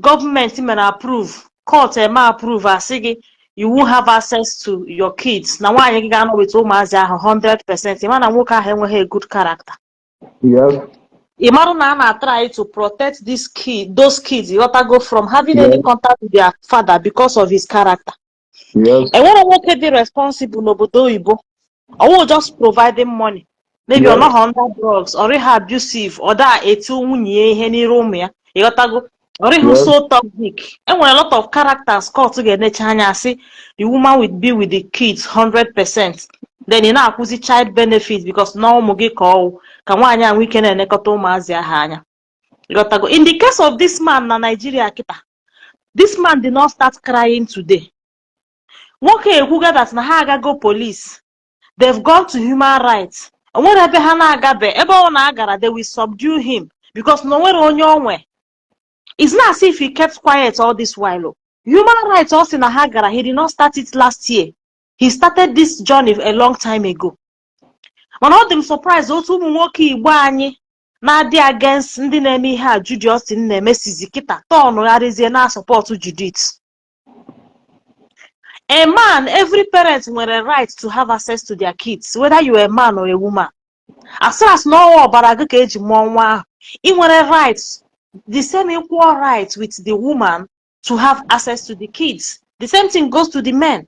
gọọmenti mere approve, court eme approve, asị gị you won't have access to your kids, na nwaanyị gị ga-anọ with ụmụazị ahụ 100%, ịma na nwoke ahụ enweghị a good character. Ị marụ na a na-try to protect this kid, those kids, ịghọtago, from having any contact with their father because of his character. Enwere nwoke dị responsible n'obodo oyibo, ọwụ just providing money, maybe ọ nọghọ under drugs, ọ rịghị abusive, ọ da etu nwunye ya ihe n'iru ụmụ ya, ịghọtago, ọ rịghị so toxic. Enwere a lot of characters court ga-enecha anya asị the woman will be with the kids 100%. Then ị na-akwụzi child benefit because na ụmụ gị ka ọwụ ka nwaanyị a nwee ike na-elekọta ụmụazị ahụ anya, ịghọtago. In the case of this man na Nigeria kịta, this man did not start crying today. Nwoke ekwuga that na ha agago police, they've gone to human rights, o nwere ebe ha na-agabe, ebe ọ na-agara, they will subdue him because na o nwere onye onwe. It's not as if he kept quiet all this while o. Human rights ọ sị na ha gara, he did not start it last year. He started this journey a long time ago. Mana ọ dị m surprise otu ụmụ nwoke Igbo anyị na-adị against ndị na-eme ihe a Judy Austin na-emesizi kịta tọnụgharịzie na support Judith. A man, every parent nwere right to have access to their kids, whether you are a man or a woman. As far as na ọnwa ọbara gị ka eji mụọ nwa ahụ, ị nwere right, the same equal right with the woman to have access to the kids. The same thing goes to the men.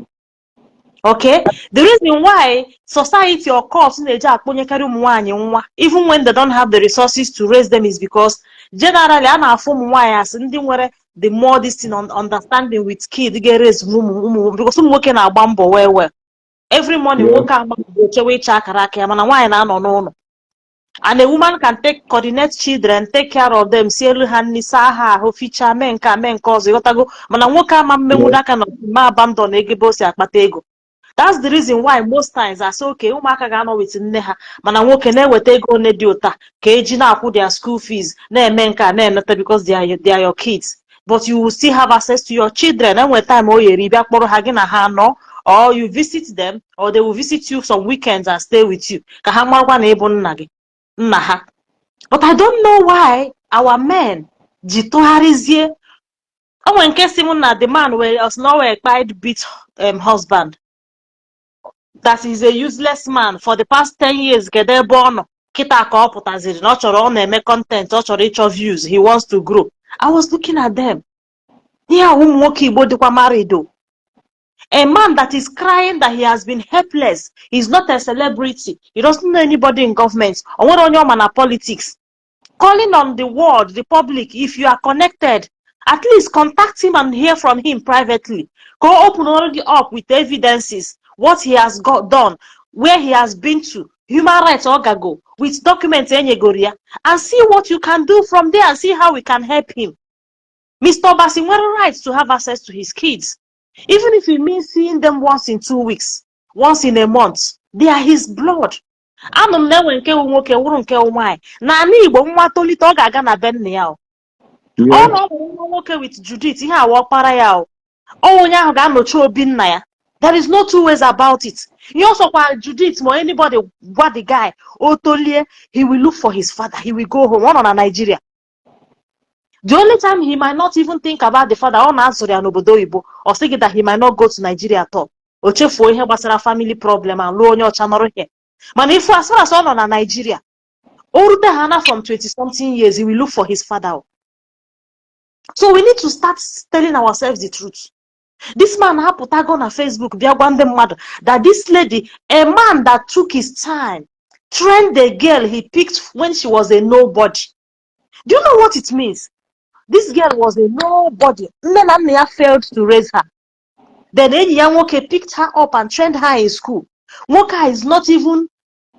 Okay, the reason why society or court na-eji akpọnyekarị ụmụ nwaanyị nwa, even when they don't have the resources to raise them, is because generally a na-afụ ụmụ nwaanyị as ndị nwere the more this thing on understanding with kid ga-raise ụmụ ụmụ, because ụmụ nwoke na-agba mbọ well well every morning. Nwoke agba mbọ chewe ịcha akara aka ya, mana nwaanyị na-anọ n'ụlọ, and a woman can take coordinate children, take care of them, sielu ha nri, saa ha ahụ, fichaa, mee nke a, mee nke ọzọ, ịghọtago? Mana nwoke ama mmenwudo aka na ma abandon ego ebe o si akpata ego. That's the reason why most times asị, okay, ụmụaka ga-anọ with nne ha, mana nwoke na-eweta ego one dị ụta ka eji na-akwụ their school fees, na-eme nke a, na-emeta, because they are your kids, but you will still have access to your children. Enwe time o yeri bịa kpọrọ ha, gị na ha nọ, or you visit them, or they will visit you some weekends and stay with you, ka ha marakwa na ịbụ nna gị, nna ha. But I don't know why our men ji tụgharịzie. O nwere nke si m na the man were os na were kpied beat husband, that is a useless man for the past 10 years. Kedu ebe ọ nọ kịta ka ọ pụtaziri na ọ chọrọ, ọ na-eme content, ọ chọrọ ịchọ views, he wants to grow? I was looking at them. Ihe a, ụmụ nwoke Igbo dịkwa married o. A man that is crying that he has been helpless, he's not a celebrity, he doesn't know anybody in government, o nwere onye ọma na politics, calling on the world, the public, if you are connected, at least contact him and hear from him privately. Go open already up with evidences, what he has got done, where he has been to, human rights ogago, with documents enyegoro ya, and see what you can do from there and see how we can help him. Mr. Obasi nwere right to have access to his kids, even if it means seeing them once in 2 weeks, once in a month. They are his blood. Anụ m na-enwe nke wụ nwoke wụrụ nke wụ nwaanyị. N'ala Igbo, nwa tolite, ọ ga-aga na be nna ya o. Ọ na ọ mụrụ nwa nwoke with Judith, ihe awa ọkpara ya o. Ọ onye ahụ ga-anọchi obi nna ya. There is no two ways about it. Ihe ọsọkwa Judith ma anybody gwa the guy, o tolie, he will look for his father, he will go home. Ọ nọ na Nigeria. The only time he might not even think about the father, ọ na-azụrụ ya n'obodo oyibo, ọ sị gị that he might not go to Nigeria at all. O chefuo ihe gbasara family problem and lụọ onye ọcha nọrọ here. Mana ifu, as far as ọ nọ na Nigeria, o rute ha na from 20 something years, he will look for his father. So we need to start telling ourselves the truth. This man hapụtago na Facebook bịa gwa ndị mmadụ that this lady, a man that took his time, trained the girl he picked when she was a nobody. Do you know what it means? This girl was a nobody. Nne na nna ya failed to raise her. Then enyi ya nwoke picked her up and trained her in school. Nwoke a is not even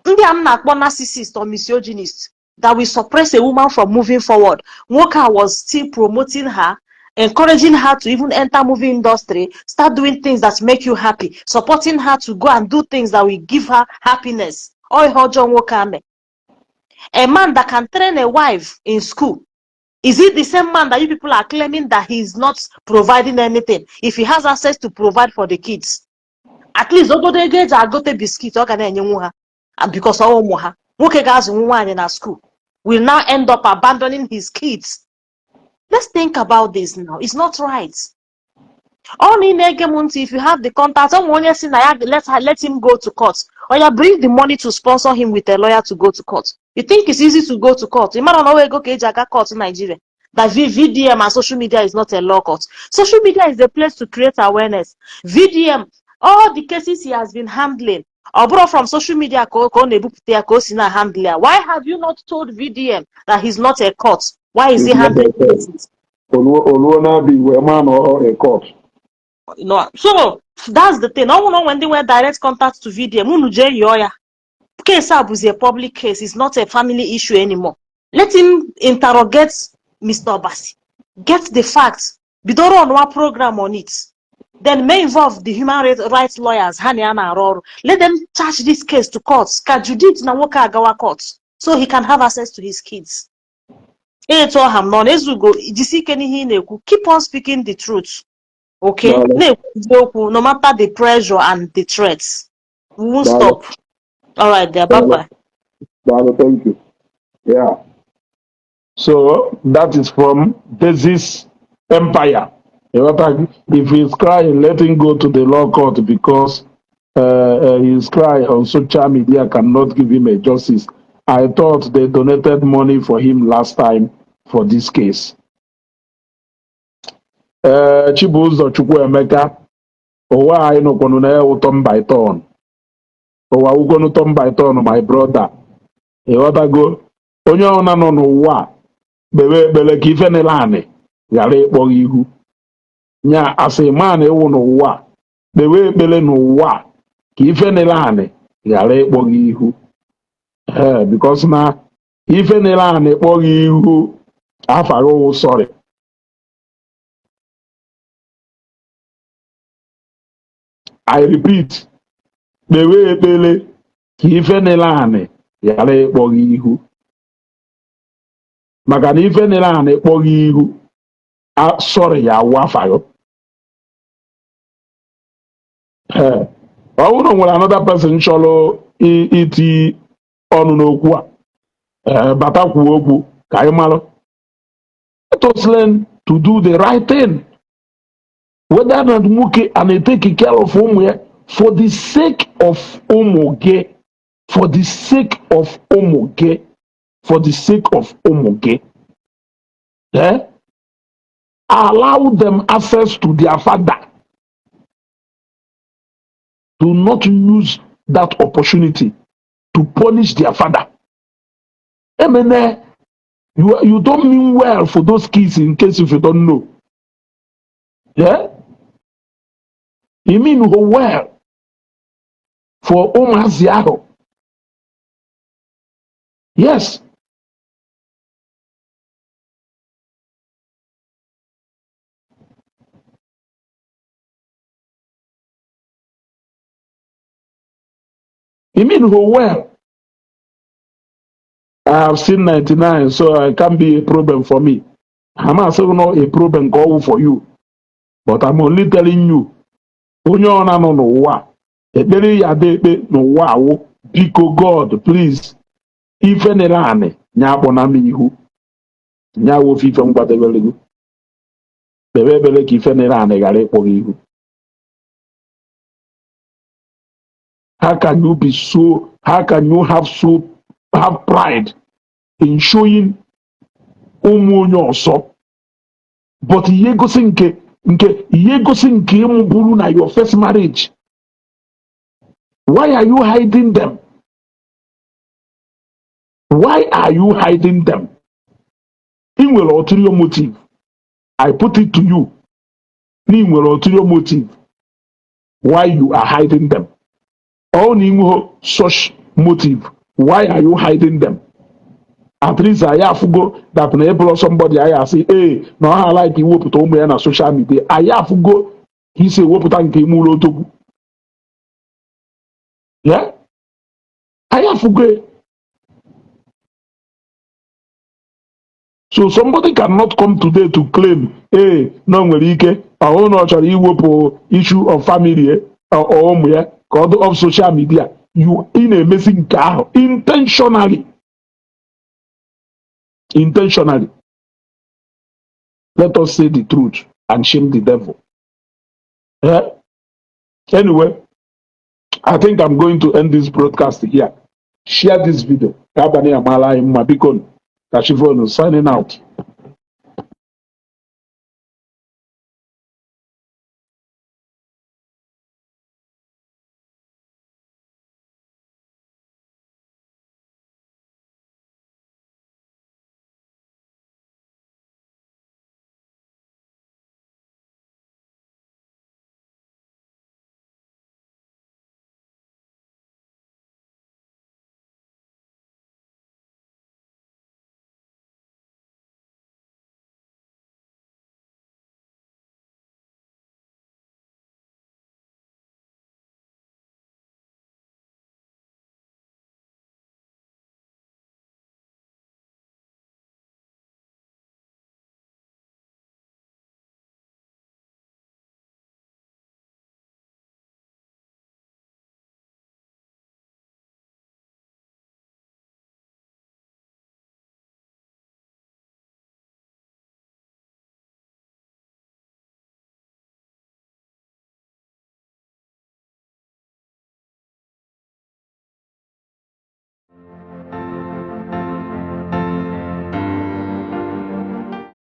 ndị a m na-akpọ narcissist or misogynist that will suppress a woman from moving forward. Nwoke a was still promoting her, encouraging her to even enter movie industry, start doing things that make you happy, supporting her to go and do things that will give her happiness. Ọ ihe ọjọọ nwoke a mee. A man that can train a wife in school, is it the same man that you people are claiming that he is not providing anything? If he has access to provide for the kids, at least ogodo ego eji agote biscuit, ọ ga na-enyenwu ha. And because ọ ụmụ ha, nwoke ga-azụnwu nwaanyị na school will now end up abandoning his kids. Let's think about this now. It's not right. Ọ na ị na-ege m ntị, if you have the contact, ọ nwe onye si na ya let him go to court, or ya bring the money to sponsor him with a lawyer to go to court. You think it's easy to go to court? Ị mara na ọwa ego ka eji aga court Nigeria? That VDM and social media is not a law court. Social media is a place to create awareness. VDM, all the cases he has been handling, ọ bụrụ from social media ka ọ na-ebupụta ya, ka o si na handle ya. Why have you not told VDM that he's not a court? Why is he He's not a handling court. cases? Oluo na-abịa iwe ma na ọ a court. No. So that's the thing. Ọ nwụrụ onwe ndị nwere direct contact to VDM, unu jee yọọ ya. Case a bụzi a public case. It's not a family issue anymore. Let him interrogate Mr. Obasi, get the facts, bidoro ọnụwa program on it, then may involve the human rights lawyers ha na ya na-arụ ọrụ. Let them charge this case to court, ka Judith na nwoke agawa court so he can have access to his kids. Etu ọha m nọ na ezugo, jisi ike n'ihe ị na-ekwu. Keep on speaking the truth, okay? Daalụ. Na-ekwu eziokwu no matter the pressure and the threats. We won't Daalụ. stop. All right there, bye bye. Daalụ, thank you. Yeah. So that is from Basis Empire. If he's crying, let him go to the law court, because his cry on social media cannot give him a justice. I thought they donated money for him last time for this case. Chibuzo Chukwuemeka, Ụwa anyị nọkwanụ na ya wụ turn by turn. Ụwa wụkwanụ turn by turn, my brother. Ịghọtago? Onye ọbụla nọ n'ụwa a, kpewe ekpere ka ife nile anị ghara ịkpọ gị ihu. Nya asị man ịwụ n'ụwa a, kpewe ekpere n'ụwa a ka ife nile anị ghara ịkpọ gị ihu. Ee, because na ife nile anị kpọ gị ihu, afa gị wụ sorry. I repeat, kpewe ekpere ka ife nile anị ghara ịkpọ gị ihu, maka na ife nile anị kpọ gị ihu, sorry ya awụ afa gị. Ee, ọ bụrụ na o nwere another person chọrọ iti ọnụ n'okwu a, ee, bata kwuo okwu ka anyị malụ. Let us learn to do the right thing, whether na nwoke a na-etake care of ụmụ ya for the sake of ụmụ gị, for the sake of ụmụ gị, for the sake of ụmụ gị, eh? Allow them access to their father. Do not use that opportunity to punish their father. Emene, you don't mean well for those kids, in case if you don't know. Yeah? You mean well for ụmụazị ahụ. Yes. You mean well. I have seen 99, so it can be a problem for me. I'm not saying not a problem go for you, but I'm only telling you, onye ọ na-anọ n'ụwa, ekpere ya ada ekpe n'ụwa awụ, biko God, please, ife nere anị nya akpọ na m ihu, nya wụ ofe ife ngwadebere gị. Kpebe ekpere ka ife nere anị ghara ịkpọ gị ihu. How can you be so, how can you have pride in showing ụmụ onye ọzọ, but ihe gosi nke ihe gosi nke ịmụ bụrụ na your first marriage? Why are you hiding them? Why are you hiding them? Ị nwere ulterior motive. I put it to you na ị nwere ulterior motive why you are hiding them. Ọ na ị nweghị such motive, why are you hiding them? At least anyị afụgo that na ịbụrụ somebody anyị asị ee na ọ ha like iwepụta ụmụ ya na social media. Anyị afụgo ka isi ewepụta nke ime ụlọ odogwu ya. Anyị afụgo ya. So somebody cannot come today to claim ee na o nwere ike ọhụrụ na ọ chọrọ iwepụ issue of family ya, ọ ụmụ ya ka ọ dị off social media. You ị na-emezi nke ahụ intentionally, intentionally. Let us say the truth and shame the devil. Eh? Anyway, I think I'm going to end this broadcast here. Share this video ka abalị amaala anyị mma. Biko, Kachifonu signing out.